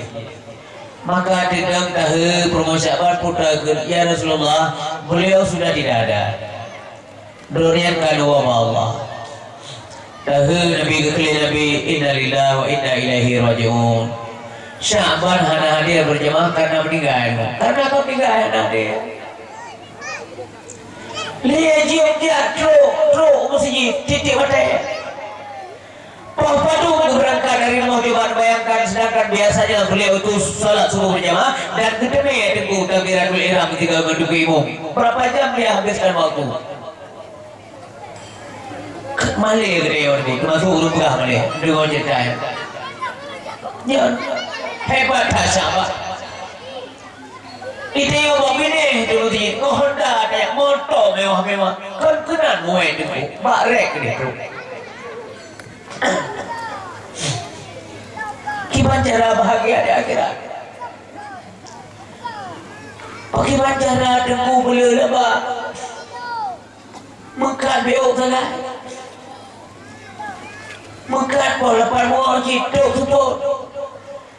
Maka teudong tahe peurumoh Sya'ban peue takheun, "Ya Rasulullah, beliau sudah tidak ada. Droeneuh nyan ka neuwoe bak Allah." Tahe Nabi geukheun lé Nabi, "Innalillahi wa inna ilaihi raji'un." Sya'ban hana hadir berjamaah karena meninggal. Karena ka meninggal hana hadir. Lé jeuet jak trok, trok u meuseujid, tieb-tieb watèe. Poh padum geubeurangkat dari rumoh Jumat, bayangkan, sedangkan biasanya beliau itu salat subuh berjamaah dan geuteumé Teungku takbiratul ihram ketika geuduek imum. Berapa jam dia habiskan waktu? Malèe geutanyoe nyoe, teumasuk ureueng peugah malèe. Deungoe ceurita nyan. Nyan, hebat that sahabat. Itayue bak binéh dulu jih, ngon Honda, ada moto mewah-mewah. Kon keunan muwèe Teungku, bak rek deh tu. Kiban cara bahagia di akhirat. Kiban cara Teungku beu le laba. Meukat beu sagai. Meukat poh lapan buah cit trok seupôt.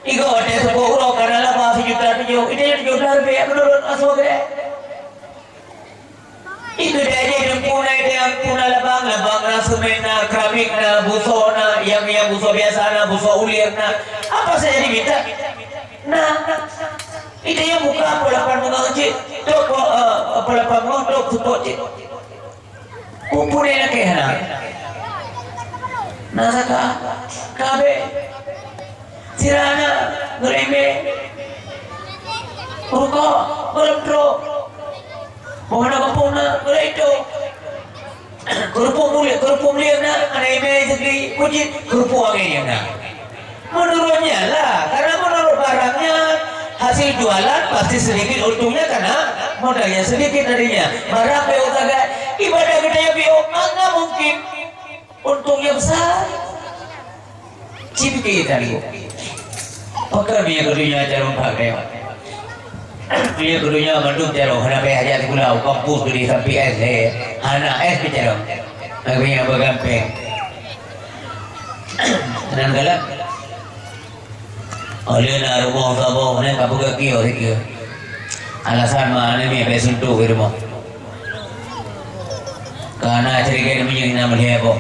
Igoe watèe seupôt uroe ka na laba sijuta tujoh, itayue tujoh blah leubeh, meunurot asoe keudéh. Ikeudéh jih Teungku na, itayue Teungku na labang, labang na, seumén na, keramik na, busoe na, nyang, nyang busoe biasa na, busoe ulieng na. Apa saja diminta? Na. Itayue buka poh lapan beungoh cit, trok, eh, poh lapan beungoh trok seupôt cit. Peue-peue lakèe hana? Na saka, kabeh. Sira na, gohlom bèe. Rukok, gohlom trok. Boh na gampông na, gohlom itôh. Keurupuk mulia, keurupuk mulia na, hana imè segi, peue cit, keurupuk angèn nyang na. Menurutnya lah, karena menurut barangnya, hasil jualan pasti sedikit untungnya karena modalnya sedikit tadinya. Barang beu sagai, ibadah geutanyoe beu, mana mungkin untungnya besar? Ci pike tadi. Pakon meunyoe keu donya carông that, meunyoe keu donya mandum carông, hana payah jak sikula, u kampus keudéh sampoe S, hana S pih carông. Tapi nyang beugampéng. Nan galak. Óh lheueh na rumoh saboh nyan ka peugah kios dikeue. Alasan mak aneuk miet bèk suntok di rumoh. Ka na ceureugai minyeuk na meulhèe boh.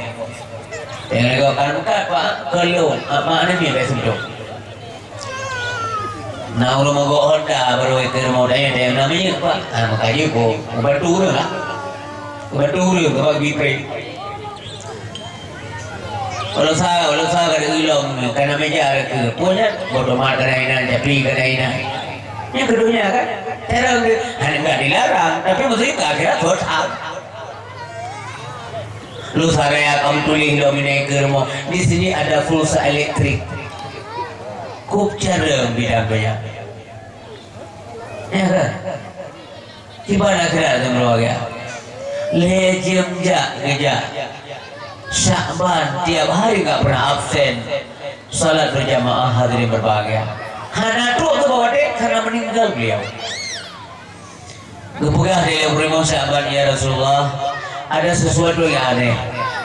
Tengok lagèe kan bukan, Pak, keu lôn, mak aneuk miet bèk suntok. Na ureueng mogok Honda baru ikeu rumoh dayah, dayah na minyeuk, Pak. Ah, maka jeuet boh. Ubantu ureueng lah. Ubantu ureueng, keu bagi prank. Walau sa, walau sa ka deungoe lom, ka na meja ka keu. Peue nyan? Boh tomat ka na inan, capli ka na inan. Nyan keu donya kan? Cara nyan, hana enggak dilarang, tapi maksudnya keu akhirat bos am. Lu saraya kamu tulis lom inan keu rumoh. Di sini ada pulsa elektrik. Kub cara bidang banyak. Ya kan? Kiban akhirat teuh keuluwarga. Lhèe jeuem jak geujak. Syakban tiap hari enggak pernah absen. Salat berjamaah hadirin berbahagia. Hana trok teuh bak watèe karena meninggal beliau. Geupeugah lé Imam Syakban, "Ya Rasulullah, ada sesuatu yang aneh.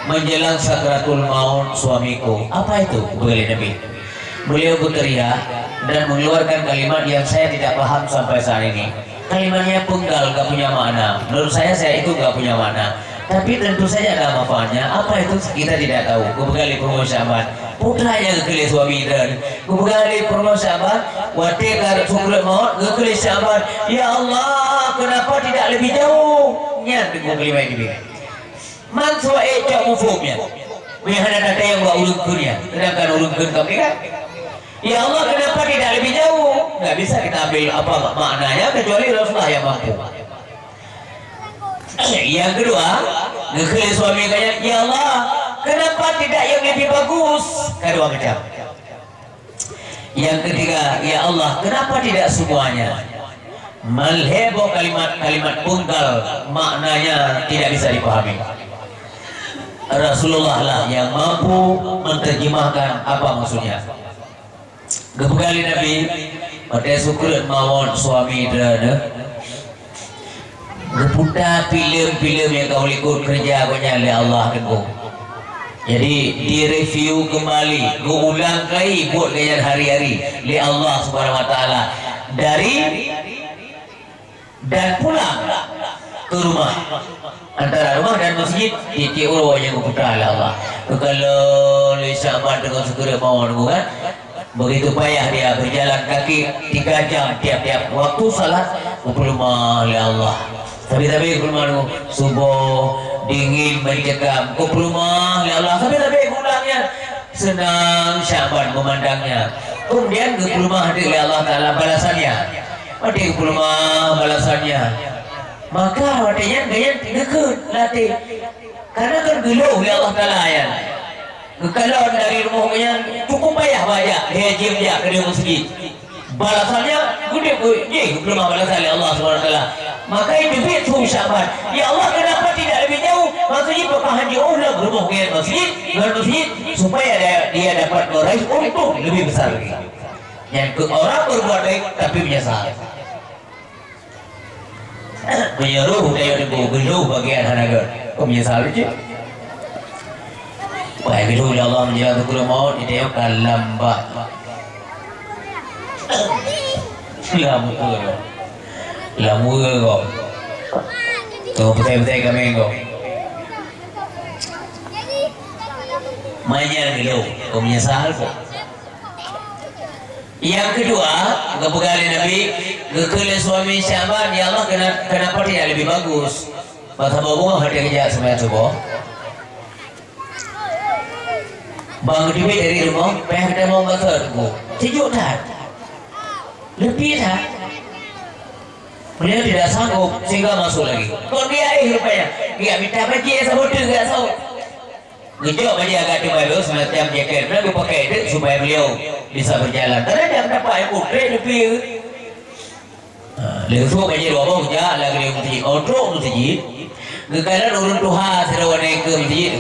Menjelang sakratul maut suamiku." "Apa itu?" geupeugah lé Nabi. Beliau berteriak dan mengeluarkan kalimat yang saya tidak paham sampai saat ini. Kalimatnya penggal, gak punya makna. Menurut saya, saya itu gak punya makna. Tapi tentu saja ada manfaatnya. Apa itu, kita tidak tahu. Geupeugah lé Imam Syakban. Peue teuma nyang geukheun lé suami droeneuh? Geupeugah lé Imam Syakban, watèe ka sukrat maut, geukheun lé Syakban, "Ya Allah, kenapa tidak lebih jauh?" Nyan teungku keulimah Nabi. Man suwa ék cok muphom nyan. Meuhana tatanyong bak ureueng kheun nyan, sedangkan ureueng kheun ka meuninggai. "Ya Allah, kenapa tidak lebih jauh?" Nggak bisa kita ambil apa maknanya kecuali Rasulullah yang mampu. Yang kedua, geukheun lé suami ka nyan, "Ya Allah, kenapa tidak yang lebih bagus?" Ka dua macam. Yang ketiga, "Ya Allah, kenapa tidak semuanya?" Malhèe boh kalimat-kalimat penggal, maknanya tidak bisa dipahami. Rasulullah lah yang mampu menerjemahkan apa maksudnya. Geupeugah lé Nabi, watèe sukrat mawöt suami droeneuh, geuputa filem-filem nyang ka likot keureuja gobnyan lé Allah teungku. Jadi, direview keumbali, geuulang kali buet gobnyan hari-hari lé Allah Subhanahu wa Taala. Dari dan pulang. Ke rumah. Antara rumah dan masjid, tiep-tiep uroe nyang geuputra lé Allah. Geukalon lé Sya'ban teungoh sikureueng mawöt nyoe kan. Begitu payah dia berjalan kaki tiga jam tiap-tiap waktu salat, geupeuleumah lé Allah. Sabe-sabe geupeuleumah nyoe, suboh, dingin mencekam, geupeuleumah lé Allah. Sabe-sabe geuulang nyan, seunang Sya'ban memandangnya. Kemudian geupeuleumah lé Allah Taala balasannya. Watèe geupeuleumah balasannya, maka watèe nyan geuhnyan geukheun lam até. Karena kan geulheueh lé Allah Taala nyan. Geukalon dari rumoh geuhnyan cukup payah bak jak, lhèe jeuem jak keudéh masjid. Balasannya geude, jih geupeuleumah balasan lé Allah Subhanahu Wa Taala. Maka itu teubiet su Sya'ban. Ya Allah, kenapa tidak lebih jauh? Maksudnya, pakon han jiôh lom rumoh geuhnyan masjid, ngon masjid, supaya dia, dia dapat meraih untung lebih besar lagi. Nyan keuh orang berbuat baik tapi menyesal. Meunyoe roh geutanyoe teungku geulheueh bagian hana gèt, kok meunyeusal cit? Wah, geulheueh lé Allah menjelang teukureueng mawöt, geutanyoe ka lam bak. Lam ukeue. Lam ukeue kok. Tuh, beutôi-beutôi kami kok. Manyang geulheueh, kok meunyeusal kok. Nyang keudua, geupeugah lé Nabi, geukheun lé suami Sya'ban, "Ya Allah, kena-, kenapa tidak lebih bagus?" Masa boh beungoh watèe geujak seumayang suboh. Ban geuteubiet dari rumoh, payah geutamong bak soe teungku. Sijuek that. Leupie that. Beliau tidak sanggup sehingga masuk lagi. Kon dia eh rupanya. Dia minta bajèe saboh teuk geugasok. Geujok bajèe agak teubalu semacam jaket, na geupakèk teuk supaya beliau bisa berjalan. Kadang-kadang dapat ilmu trek leupie. Ha, lé geusok bajèe dua boh jak lam geudong meuseujid. Oh, trok meuseujid. Geukalon ureueng tuha sidroe nyan keu meuseujid.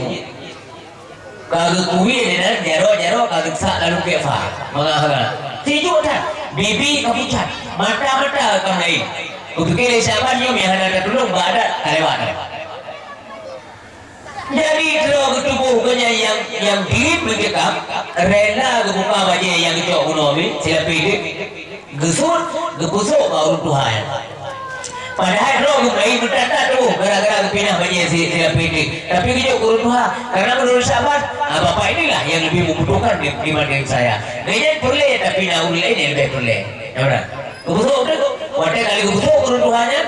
Ka geukui lé nyan jaroe-jaroe ka geusak lalu kek fa. Mangat-mangat. Sijuek that. Bibi ka pucat. Mata-mata ka meulaén. Kupike lé Syaban nyoe nyang hana tatulông bak adat ka lewat. Jadi, droe geutuboh geuh nyan nyang, nyang dirit meucekam, rela geubuka bajèe nyang geucok bunoe mi, silapèe teuk, geusut, geupeusok bak ureueng tuha nyan. Padahai droe geuh meutatap tuboh gara-gara geupinah bajèe si-, silapèe teuk. Tapi geujok keu ureueng tuha, karena menurut sahabat, "Ah, bapak inilah yang lebih membutuhkan di-, dibanding saya." Geuhnyan peureulèe, tapi na ureueng laén nyang leubèh peureulèe. Ya, betul? Geupeusok teuk, watèe ka lheueh geupeusok ureueng tuha nyan,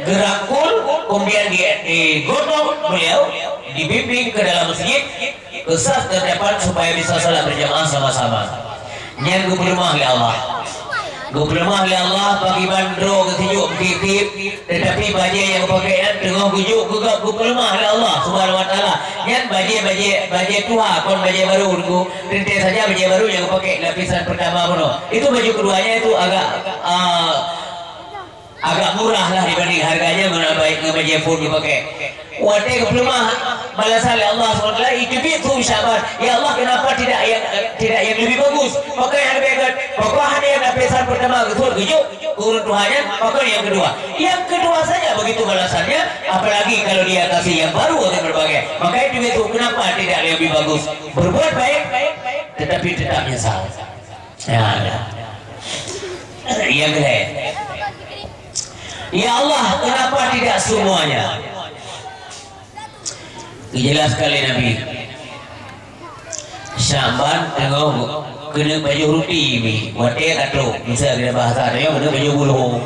geurangkul, kemudian di, digotong beliau, dibimbing ke dalam masjid, ke saf terdepan supaya bisa salat berjamaah sama-sama. Nyan geupeuleumah lé Allah. Geupeuleumah lé Allah, pakriban droe geuh sijuek meukiéb-kiéb, tetapi bajèe nyang geupakèk nyan teungoh geujok keu gob geupeuleumah lé Allah Subhanahu wa Taala. Nyan bajèe, bajèe, bajèe tuha, kon bajèe barô, Teungku. Teuntèe saja bajèe barô nyang geupakèk lapisan pertama bunoe. Itu baju keduanya itu agak, ah, agak murah lah dibanding harganya ngon bajèe, ngon bajèe phon geupakèk. Watèe geupeuleumah balasan lé Allah subhanahu wa taala, itu biet su Syaban, "Ya Allah, kenapa tidak yang, tidak yang lebih bagus? Pakon nyang leubèh gèt, pakon hana nyang lapisan pertama geupeuleumah geujok keu ureueng tuha nyan, pakon nyang keudua?" Yang kedua saja begitu balasannya, apalagi kalau dia kasih yang baru atau berbagai. Maka itu, itu kenapa tidak lebih bagus? Berbuat baik, tetapi tetap menyesal. Ya, ya. Yang kedua. Ya Allah, kenapa tidak semuanya? Dijelaskan oleh Nabi. Syaban teungoh keuneuk pajoh ruti mi, watèe ka trok, misal keuneuk bahasa tanyoe keuneuk pajoh buloe.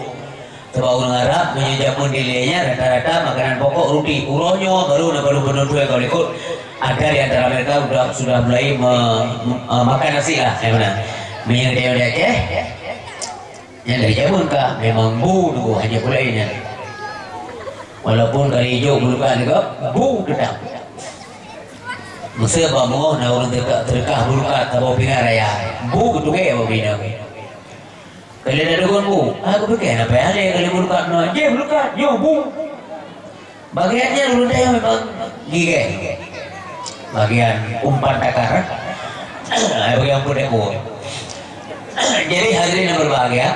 Sabab ureueng Arab meunyoe jameun dilèe nyan rata-rata makanan pokok ruti. Uroe nyoe baru na baru peunonton ka likot. Ada di antara mereka sudah, sudah mulai me-, me-, eh, makan nasi lah, ya benar. Meunyoe di Aceh, nyan dari jameun ka memang bu tu hanya pulai nyan. Walaupun kali ijo bulukat juga bu tetap. Meusé bak meungoh na ureueng teuka-, teureukah bulukat saboh pingan raya. Bu geutugèe bak bina. Kali na deungon bu, aku pikir hana payah lé kali bulukat na. Jeh bulukat, nyoe bu. Bagian nyan ureueng tanyoe memang gigèh. Bagian umpan takar. Bagian peuet ekor. Jadi hadirin yang berbahagia,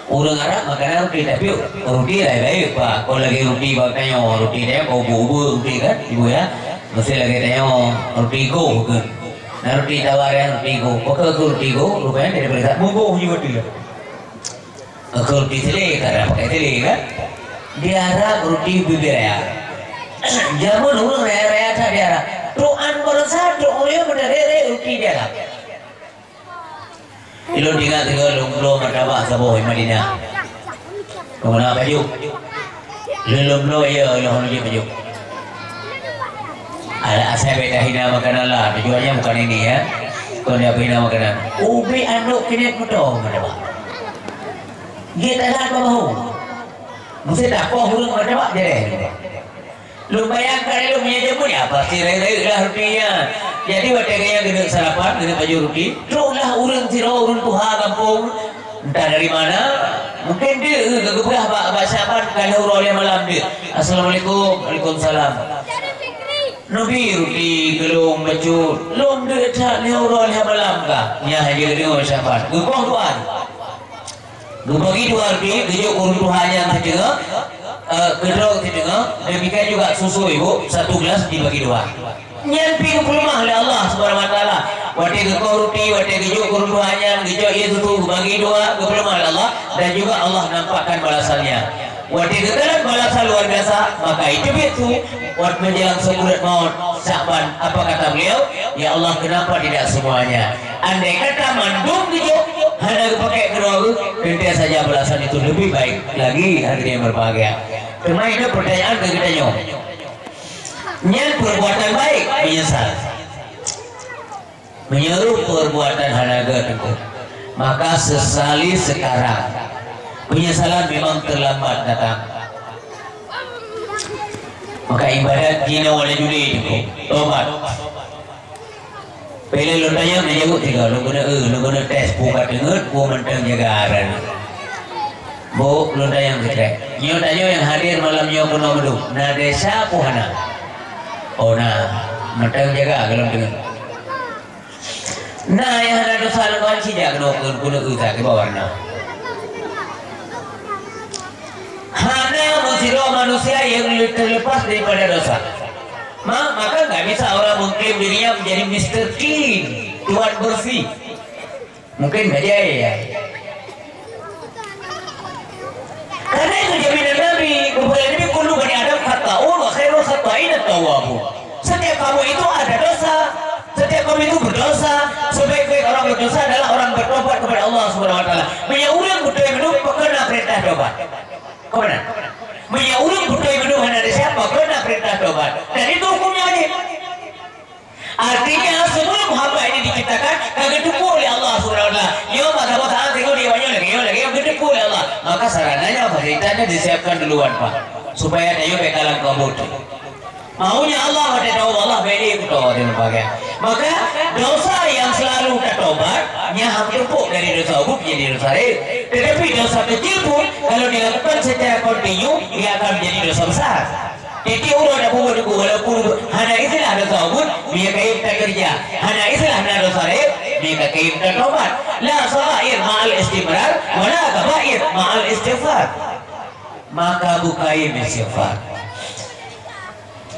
ureueng Arab makanan ruti, tapi ruti laén-laén, Pak. Kon lagèe ruti bak tanyoe, ruti tanyoe kon ubeuek-ubeuek ruti kan, Ibu ya. Meusé lagèe tanyoe ruti goh kan. Nah, ruti tawar nyan ruti goh. Pakon keu ruti goh, rupanya dari peurintah bugoh juga dia. Pakon ruti télé, karena pakai télé kan. Diarap ruti bubé raya. Jameun ureueng raya-raya that diarap. Trok an baroesa, trok ureueng meudarek-darek ruti diarap. Ilôn ingat sigoe lôn bloe martabak saboh di Madinah. Lôn na pajoh. Lôn, lôn bloe, ya, lôn jeuet pajoh. Ala asai bèk tahina makanan lah. Tujuannya bukan ini, ya. Kon dia hina makanan. Ubé anok keuneuk meuto martabak. Geutanam bak bahu. Meusé tapoh ureueng martabak jadeh. Lôn bayangkan ilôn meunyoe jameun nyan pasti rayeuk-rayeuk lah ruti nyan. Jadi watèe geuhnyan geuneuk sarapan, geuneuk pajoh ruti, troklah ureueng sidroe ureueng tuha gampông, entah dari mana, mungken deuh geupeugah bak, bak Syakban ka lhèe uroe lhèe malam deuh. "Assalamualaikum." "Waalaikumsalam." Neubi ruti keu lôn bacut, lôn deuh that lhèe uroe lhèe malam ka. Nyan hana geudeungoe Syakban. Geupoh dua. Geubagi dua ruti, geujok keu ureueng tuha nyan siteungoh, eh, keu droe siteungoh, demikian juga susu ibu, satu gelas dibagi dua. Nyan pih geupeuleumah lé Allah Subhanahu wa Taala. Watèe geukoh ruti, watèe geujok keu ureueng tuha nyan, geujok ie susu, geubagi dua, geupeuleumah lé Allah, dan juga Allah nampakkan balasannya. Watèe geukalon balasan luar biasa, maka iteubiet su, wat menjelang sakaratul maut, Syakban, apa kata beliau? "Ya Allah, kenapa tidak semuanya?" Andai kata mandum geujok hana geupakèk keudroe, teuntèe saja balasan itu lebih baik lagi, hadirin yang berbahagia. Teuma itu pertanyaan keu geutanyoe. Nyan perbuatan baik, meunyeusal. Meunyoe perbuatan hana gèt, maka sesali sekarang. Penyesalan memang terlambat datang. Maka ibadat jinoe laju lé, tobat. Pih lôn tanyong, neujaweueb sigoe, lôn keuneuk, eh, lôn keuneuk tes, peue ka teungeut, peue mantong jaga aran. Bu, lôn tanyong sikrek. Nyoe tanyoe nyang hadir malam nyoe keunoe meudum, na desya peue hana? Oh, na. Mantong jaga gohlom teungeut. Na nyang hana desya lam banci jak keunoe keu, keuneuk eu that, kiban warna. Hana meusidroe manusia nyang le-, terlepas daripada dosa. Ma-, maka nggak bisa orang mengklaim dirinya menjadi Mister Clean, tuan bersih. Mungkin nggak jaya, ya. Karena itu jaminan Nabi, kepada Nabi, "Kullu bani Adam khata'un wa khairul khata'in at-tawwabun." Setiap kamu itu ada dosa. Setiap kamu itu berdosa. Sebaik-baik orang berdosa adalah orang bertobat kepada Allah Subhanahu wa Taala. Meunyoe ureueng beutôi meunum, pakon na peurintah tobat? Pakon na? Meunyoe ureueng beutôi meunum hana desya, pakon na peurintah tobat? Dan itu hukumnya wajib. Artinya, sebelum hamba ini diciptakan, ka geuteupeue lé Allah Subhanahu wa Taala. Nyoe masa boh saat sigoe di awak nyoe lagèe, nyoe lagèe, geuteupeue lé Allah. Maka sarananya, fasilitasnya disiapkan duluan, Pak. Supaya tanyoe bèk kalang kabut. Maunya Allah, watèe tatobat Allah, bèk lé kuto dan sebagainya. Maka, dosa yang selalu tatobat, nyan hana teumpok dari dosa ubit jadi dosa rayeuk. Tetapi dosa kecil pun, kalau dilakukan secara kontinu, dia akan menjadi dosa besar. Tiep-tiep uroe tapeubuet teungku, walaupun hana istilah dosa ubit, meunyoe kayém takeureuja. Hana istilah na dosa rayeuk, meunyoe kayém tatobat. La saghair ma'al istimrar, wa la kabair ma'al istighfar. Maka bukayém istighfar.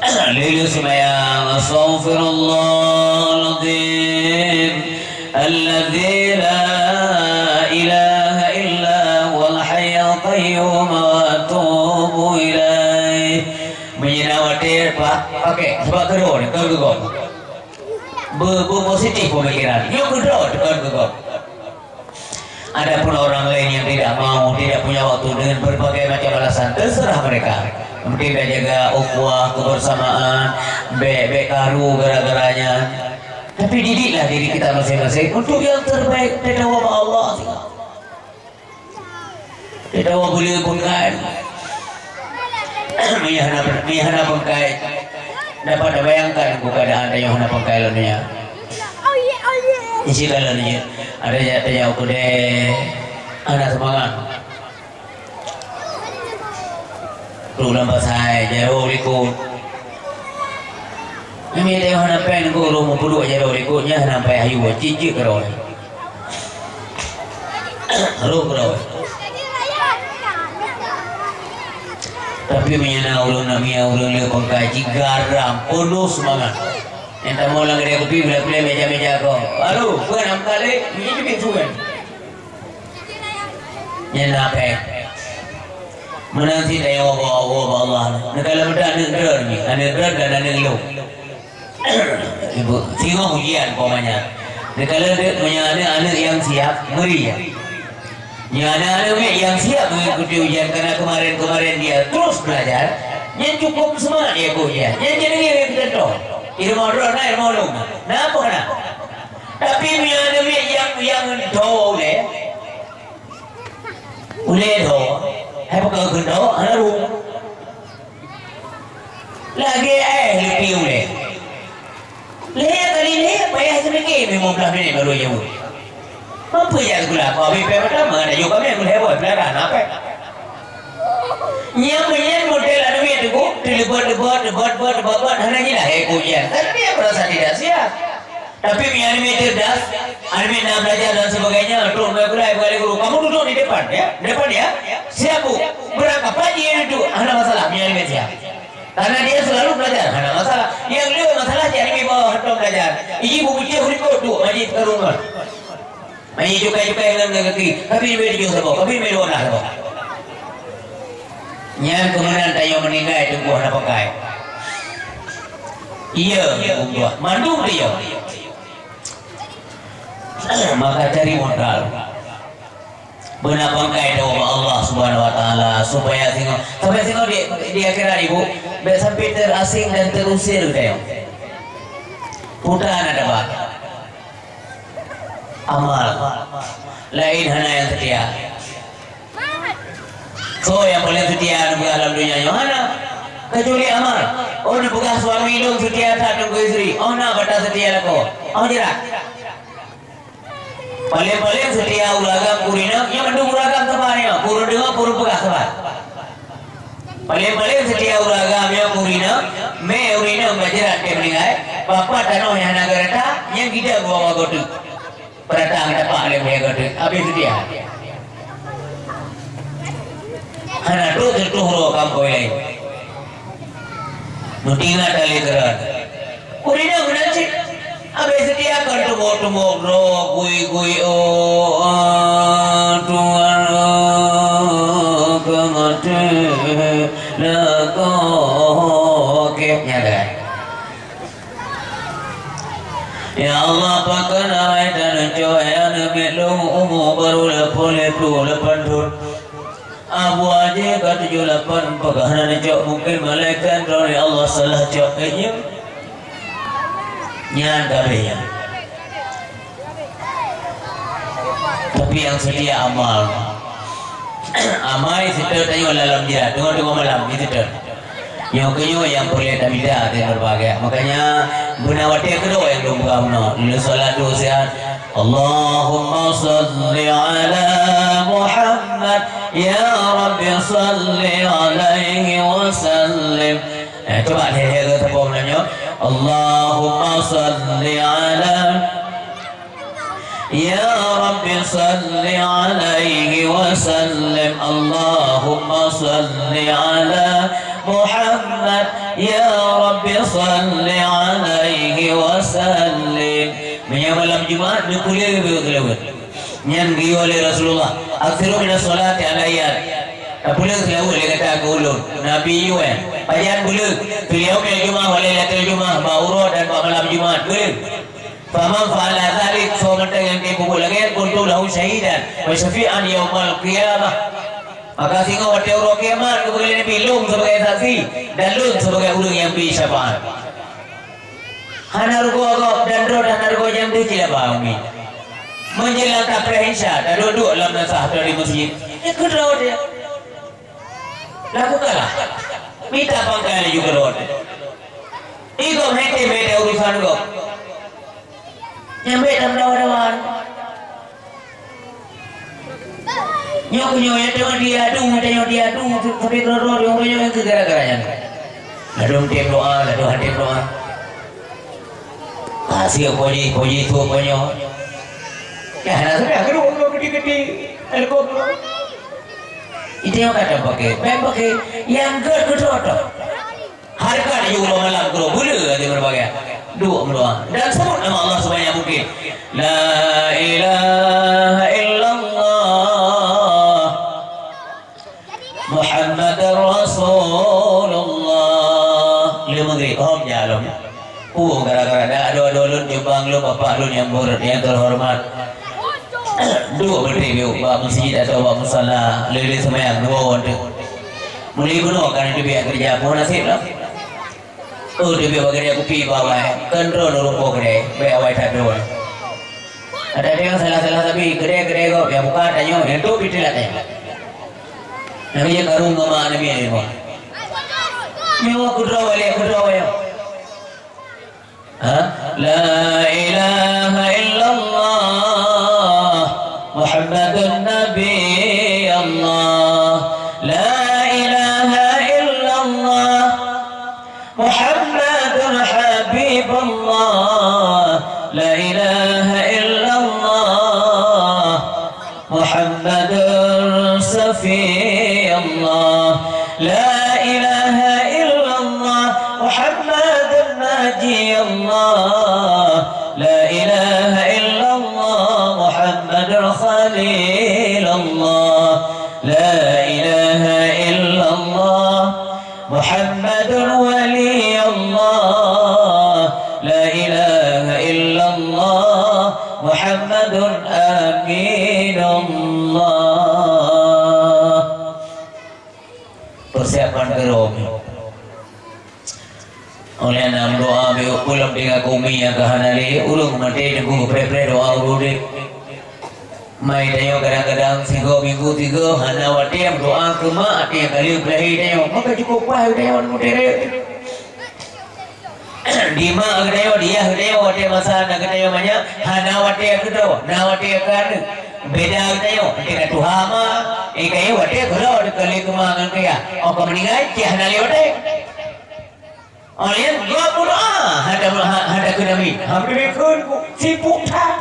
Lheuh lheuh seumayang, astaghfirullahaladzim, alladzi la ilaha illa huwal hayyul qayyum, wa atubu ilaih. Meunyoe na watèe pa-, pakèk, sabab keudroe, kon keu gob. Be-, be-, positif pemikiran. Nyoe keudroe, kon keu gob. Adapun orang lain yang tidak mau, tidak punya waktu dengan berbagai macam alasan, terserah mereka. Mungkin dah jaga ukhuwah, kebersamaan, bèk, bèk karu gara-garanya. Tapi didiklah diri kita masing-masing untuk yang terbaik. Tatawa bak Allah. Tatawa boleh bengkai. Miyah na, miyah na bengkai. Dapat dibayangkan keadaan tanyoe hana bengkai lom nyoe. Isi dalam ni, ada je, ada je aku deh. Hana seumangat. Lu lam pasai, jaroe likot. Nyan mita hana péng guru meupeuduek jaroe likot nyan hana payah yue, cicik keudroe. Roh keudroe. Tapi meunyoe na ureueng, na meunyoe ureueng le bangkai jigaram, peunôh seumangat. Nyang tamong lam geudée kupi, bila-bila meja-meja ko. Lalu, peue nam kali, ini cubit sugan. Nyan na péng. Meunan cit tanyoe ubak, ubak Allah. Neukalon beuta aneuk droe nyoe, aneuk droe dan aneuk lôn. Ibu, singoh ujian umpamanya. Neukalon deuek meunyoe aneuk-aneuk nyang siap, meuri ya. Nyoe aneuk-aneuk miet nyang siap mengikuti ujian karena kemarin-kemarin dia terus belajar, nyan cukup semangat dia keu ujian. Nyan jadi dia contoh. Ilmu droe na ilmu lôn. Napa na? Tapi meunyoe aneuk miet nyang, nyang tho ulèe, Ulèe tho, hai pakon keunoe hana rhueng. Lagèe éh leupie ulèe. Lhèe kali lhèe payah seumike limong blaih minèt baru jaweueb. Mampu jak sikula, kau habéh pèng mata, meunan aju kami ulèe boh pelaran apa? Nyang meunyan model aneuk miet teungku, teuleubot-leubot, leubot-leubot, leubot-leubot, hana jilahé keu ujian. Kan dia merasa tidak siap. Tapi meunyoe aneuk miet cerdas, aneuk miet na belajar dan sebagainya, trok meugulai bak guru, "Kamu duduk di depan, ya, depan, ya. Siap, Bu. Berangkat pagi duduk, hana masalah, meunyoe aneuk miet siap." Karena dia selalu belajar, hana masalah. Nyang le masalah cit aneuk miet bawah hantom belajar. Iji bubiceh likot tu, maji teukarungan. Maji cukai-cukai ngon gaki, tapi lebih tujoh saboh, tapi lebih dua belas saboh. Nyan keumeunang tanyoe meuninggai teungku hana pakai. Iya, mandum dia. Maka cari modal. Beuna pangkai doa bak Allah Subhanahu wa Taala supaya singoh, supaya singoh di, di akhirat, Ibu, bèk sampai terasing dan terusir geutanyoe. Peue na taba? Amal. Laén hana nyang seutia. Soe nyang paleng seutia neupeugah lam donya nyoe? Hana. Kecuali amal. Oh, neupeugah suami lôn seutia that ngon istri. Oh, na bak taseutia lakoe. Oh, jeurat. Paleng-paleng seutia ureueng agam keu ureueng inong, nyan mandum ureueng agam saban nyoe, keu ureueng deungoe, keu ureueng peugah saban. Paleng-paleng seutia ureueng agam nyoe keu ureueng inong, mé ureueng inong bak jeurat teuh meuninggai, papa tanoh nyang hana geurata, nyan gidong bak goteuk. Peurata tapak lé mé goteuk, habéh seutia. Hana trok teutuh droe kampung laén. Neutingat lé keuran. Ureueng inong meunan cit. Habéh seutia kon tumbok-tumbok droe, gui-gui, oh, ah, Tuhan, oh, ka maté lakoe. Oke, nyan dah. Ya Allah, pakon awai taneucok, ya Nabi, lôn umu baru lapan ploh lapan thon. Abu Haji ka tujoh lapan peugah hana neucok, mungkin malaikat droe Allah salah cok keu nyoe. Nyan kabeh nyan. Tapi nyang seutia amal. Amai seutôt tanyoe lam jira, teungoh-teungoh malam, di seutôt. Nyoe keuh nyoe nyang peureulèe tamita ateueh nurbahagia. Makanya, beuna watèe keudroe nyang dum peugah bunoe. Lheueh salat dua siat, Allahumma shalli ala Muhammad, ya Rabbi shalli alaihi wasallim. Eh, cuba lhèe-lhèe geuh saboh bunoe nyoe. Allahumma shalli ala Ya Rabbi shalli alaihi wasallim. Allahumma shalli ala Muhammad. Ya Rabbi shalli alaihi wasallim. Meunyoe malam Jumat, neupeuleueh seulaweuet. Nyan geuyue lé Rasulullah. Aktsiru minas shalati alayya. Tapeuleueh seulaweuet lé gata keu ulôn. Nabi yue. Pajan peuleueh? Fil yaumil jumu'ah wa lailatul jumu'ah, bak uroe dan bak malam Jumat. Peuleueh. Faman fa'ala dzalik, soe mantong nyang geupeubuet lagèe nyan, kuntu lahu syahidan wa syafi'an yaumal qiyamah. Maka singoh watèe uroe kiamat, geupeugah lé Nabi, lôn sibagai saksi dan lôn sibagai ureueng nyang bri syafaat. Hana rugoe gob dan droe hana rugoe nyang bri cilaba umi. Menjelang tapreh Isya, taduek-duek lam nasah di masjid. Nyan keu droe. Lakukanlah. Mita pangkai laju keudroe. Igob hana tém beda urusan gob. Nyang beda dawa-dawa. Nyoe keuh nyoe nyang teuma diadu, nyang teuma diadu, tapi keudroe nyoe keuh nyoe nyang keu gara-gara nyan. Ladôm tém doa, ladôm han tém doa. Asie puji, puji su puji nyoe. Ya, hana sudah, keudroe, keudroe, keudroe, keudroe. Itu nyang ka tapakai. Bèk pakai nyang gèt keudroe. Hareukat laju uroe malam keudroe, beuleue hati meurumpok. Duek meudoa. Dan sebut nama Allah sebanyak mungkin. La ilaha illallah. Muhammad Adoe-adoe lôn, jumbang lôn, bapak lôn nyang beuet, nyang teuhoreumat. Duek beutrek biôh bak meuseujid atawa bak musala, lé-lé seumayang dua woe teuk. Meuli bunoe ka neuteubiet keureuja, peue naseb lom? Oh, teubiet bak keudè kupi bak awai, kon droe ureueng po keudè, bèk awai that droe. Ada nyang salah-salah sabe, keudè-keudè gob, nyang buka tanyoe, nyang trok pih teulat tanyoe. Nyang jeuet karung ngon mak Nabi nyoe. Nyoe keudroe lé, keudroe nyoe. Ha? La ilaha illallah Muhammadun Nabi Allah. La ilaha illallah Muhammadun Habibullah. La ilaha illallah محمد صفي الله. لا إله إلا الله محمد ناجي الله. لا إله إلا الله محمد خليل الله. لا إله إلا الله محمد ولي الله. لا إله إلا الله محمد أمين الله. Persiapan keu roh. Oleh nyan doa biôh, ulôn tinggai keu umi nyang ka hana lé, ulôn maté teungku preh-preh doa ureueng udép. Mai tanyoe kadang-kadang sigoe minggu tiga hana watèe doa keu mak, watèe ka lheueh lahé tanyoe, maka cukup paih tanyoe meuteureueng. Di mak geutanyoe, di yah geutanyoe, watèe masa na geutanyoe manyak, hana watèe keudroe, na watèe keu aneuk. Beda geutanyoe, watèe ka tuha ma, eh, geutanyoe watèe keudroe, keu lheueh keu ma ngon keu yah. Oh ka meuninggai, cit hana lé watèe. Oh, nyan gob meudoa, hana, ha-, hana keu Nabi. Hampir kheun sibuk that.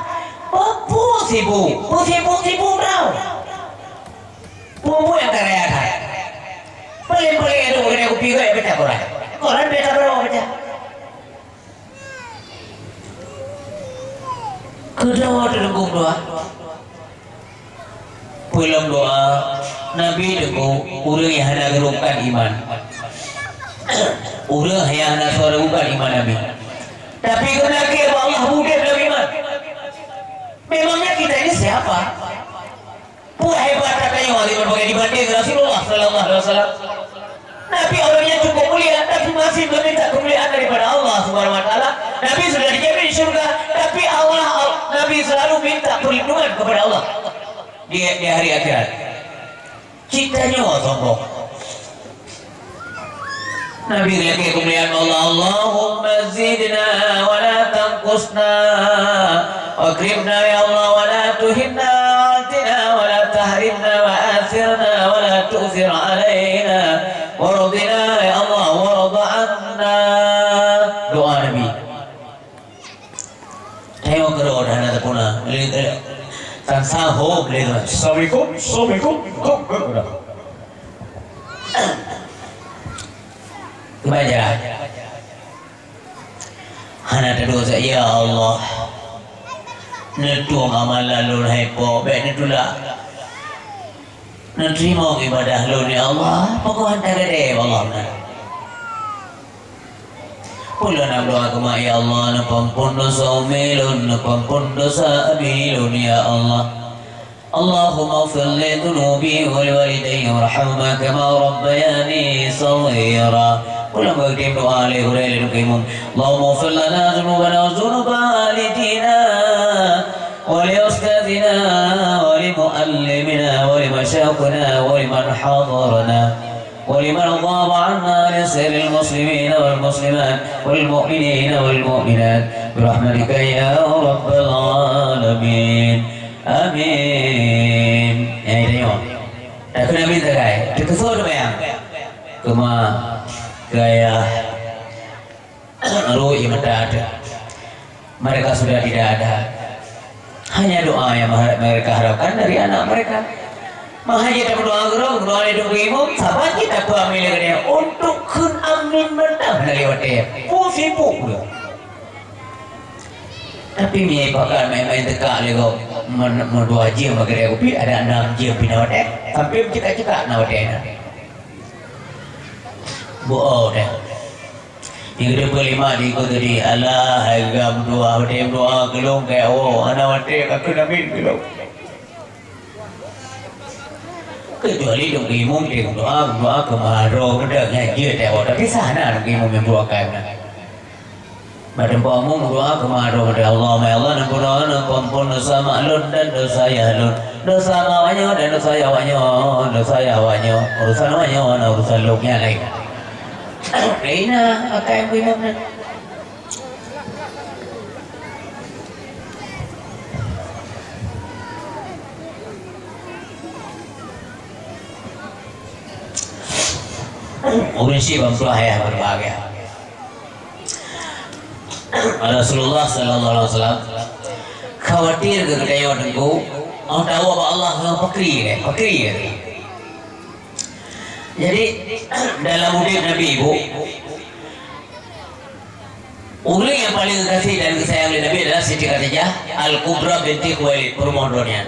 Peue sibuk? Peue sibuk-sibuk tau? Peue-peue nyang ka raya that? Paléng-paléng aneuk keuneuk kupi gèt baca Quran. Quran biasa baroe baca. Keudroe teungku doa. Peulom doa Nabi teungku, ureueng nyang hana geureugukan iman. Ureueng nyang hana soe ragukan iman Nabi. Tapi geumeulakèe bak Allah, udép lam iman. Memangnya kita ini siapa? Peue hebat that tanyoe, Aziz, bagi dibanding Rasulullah sallallahu alaihi wasallam. Nabi orangnya cukup mulia, tapi masih meminta kemuliaan daripada Allah Subhanahu wa Taala. Nabi sudah dijamin syurga, tapi Allah, Nabi selalu minta perlindungan kepada Allah di, di hari akhirat. Kita nyoe sombong. Nabi geulakèe keumuliaan Allah, "Allahumma zidna wa la tanqusna, wa akrimna ya Allah wa la tuhinna, wa a'tina wa la tahrimna, wa athirna wa la tu'thir alaina, wardina ya Allah warda anna." Doa Nabi. Tanyoe keudroe dah hana teupuna. Lé, eh, tan sahô lé. Assalamualaikum, assalamualaikum. Kok, kok, kok. Baca. Hana teudosa, ya Allah. Neutueng amalan lôn hai po, bèk neutulak. Neuteurimong ibadah lôn, ya Allah. Pakon hana teugadée, ya Allah, na. Ulôn na meudoa keu mak, ya Allah, neupeuampon dosa umi lôn, neupeuampon dosa abi lôn, ya Allah. Allahumma ighfir li dzunubi wa li walidayya warhamhuma kama rabbayani shaghira. Ulôn bagi doa lé gurée lé imum. Allahumma ighfir lana dzunubana wa dzunuba walidina wa li ustadzina wa li muallimina wa li masyayikhina wa liman hadarana. ولمن غاب عنا لسائر المسلمين والمسلمات والمؤمنين والمؤمنات برحمتك يا رب العالمين. Amin. Nyang itu nyoe. Dah kena minta kai. Terkesan tu bayang. Kema gaya. Ruh mata ada. Mereka sudah tidak ada. Hanya doa yang mereka harapkan dari anak mereka. Makanya kita berdoa, berdoa, berdoa di dukung imum, sahabat kita pun ambil dia untuk kun amin mentah dari hotel. Pun sibuk dia. Tapi ni pakai main-main tekak lego, mendua jam bagi dia kopi, ada enam jam pindah hotel. Sampai bercakap-cakap na hotel. Bohong dah. Nyang keudua lima di ikot tadi, alah, hai gam dua, watèe doa keu lôn keu Allah, hana watèe ka keuneuk miet keu lôn. Kecuali dong imum, dong doa, doa keu maharoh, meudak nyan jeuet, tapi sah na dong imum nyang doa kai na. Bak teumpat umum doa keu maharoh, Allahumma ya Allah, nan peunoh, nan peuampon dosa mak lôn dan dosa yah lôn. Dosa mak awaknyoe dan dosa yah awaknyoe, dosa yah awaknyoe, urusan awaknyoe, na urusan lôn nyang laén. Laén na, akai imum na. Ureueng syiek ban peue hai berbahagia. Rasulullah sallallahu alaihi wasallam khawatir keu geutanyoe teungku, oh tahu bak Allah ngon fakri deh, fakri deh. Jadi dalam udép Nabi ibu, ureueng nyang paleng geugaséh dan geusayang lé Nabi adalah Siti Khadijah Al-Kubra binti Khuwailid, peurumoh droeneuh nyan.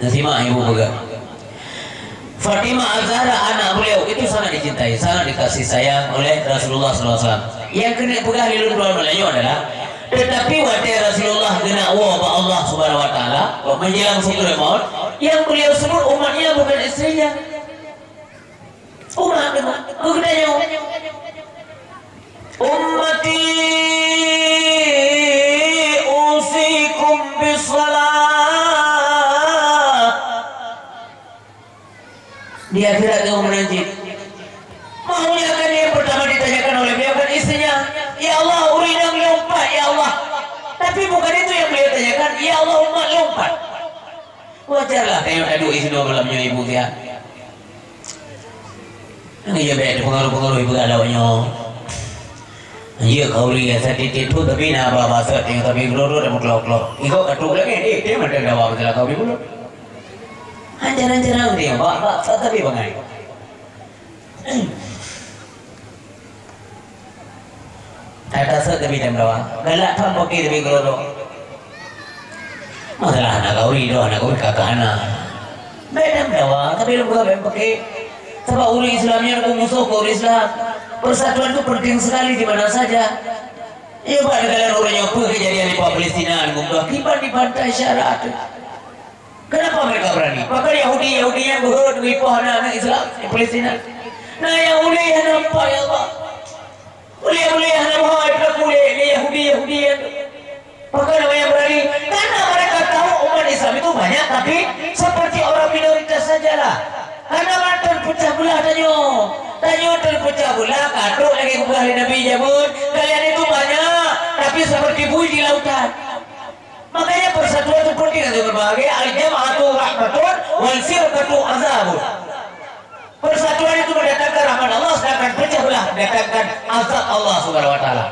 Neusimak ibu peugah. Fatimah Az-Zahra anak beliau itu sangat dicintai, sangat dikasih sayang oleh Rasulullah sallallahu alaihi wasallam. Nyang keuneuk peugah lé lôn droe malam nyoe adalah, teutapi watèe Rasulullah geuneuk woe bak Allah Subhanahu wa Taala, menjelang sakaratul maut, yang beliau sebut umatnya bukan istrinya. Umat geutanyoe. Ummati usikum bis-shalah. Di akhirat nyoe meunan cit. Makanya kan yang pertama ditanyakan oleh beliau kan istrinya, "Ya Allah, ureueng inong lôn pat, ya Allah." Tapi bukan itu yang beliau tanyakan, "Ya Allah, umat lôn pat." Wajarlah tanyoe taduek sinoe malam nyoe ibu siat. Nyoe bèk teupeungaruh-peungaruh ibu galau nyoe. Jeuet khauri nyang satiep-tiep tu, tapi na ba maksud nyang sabe keudroe-droe dan meuklok-klok. Igoe ka trok lagèe, eh, dia mantong dawa masalah khauri ulôn. Hanjeuet-hanjeuet dia, bak, bak, tapi bangai. That-that sot tapi dawa. Galak tham paké tapi keudroe-droe. Masalah hana khauri, droe hana khauri, ka hana. Bèk dawa, tapi lôn peugah bèk paké. Sabab ureueng Islam nyan musoh keu ureueng Islam. Persatuan itu penting sekali di mana saja. Ya, bak neugara ureueng nyoe peue kejadian di Palestina, kiban di pantai Syara tu. Kenapa mereka berani? Pakon Yahudi-Yahudi nyan beuheuet geuipoh aneuk-aneuk Islam di Palestina. Nah, nyang ulèe hana meupat, ya Allah. Ulèe-ulèe hana meuhôi, peuleupah ulèe lé Yahudi-Yahudi nyan. Pakon awak nyang berani? Karena mereka tahu umat Islam itu banyak, tapi seperti orang minoritas sajalah. Karena ban teupeucah beulah tanyoe. Tanyoe teupeucah beulah, ka trok lagèe geupeugah lé Nabi jameun, kalian itu banyak, tapi seperti buih di lautan. Makanya persatuan itu penting untuk berbahagia. Al-jama'atu rahmatun wal firqatu azabun. Persatuan itu mendatangkan rahmat Allah, sedangkan pecah belah mendatangkan azab Allah Subhanahu wa Taala.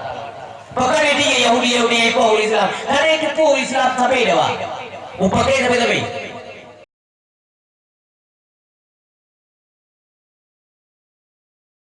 Pakon di Yahudi-Yahudi nyang ipoh ureueng Islam, karena itu pun ureueng Islam sabe dawa. Mupaké sabe-sabe.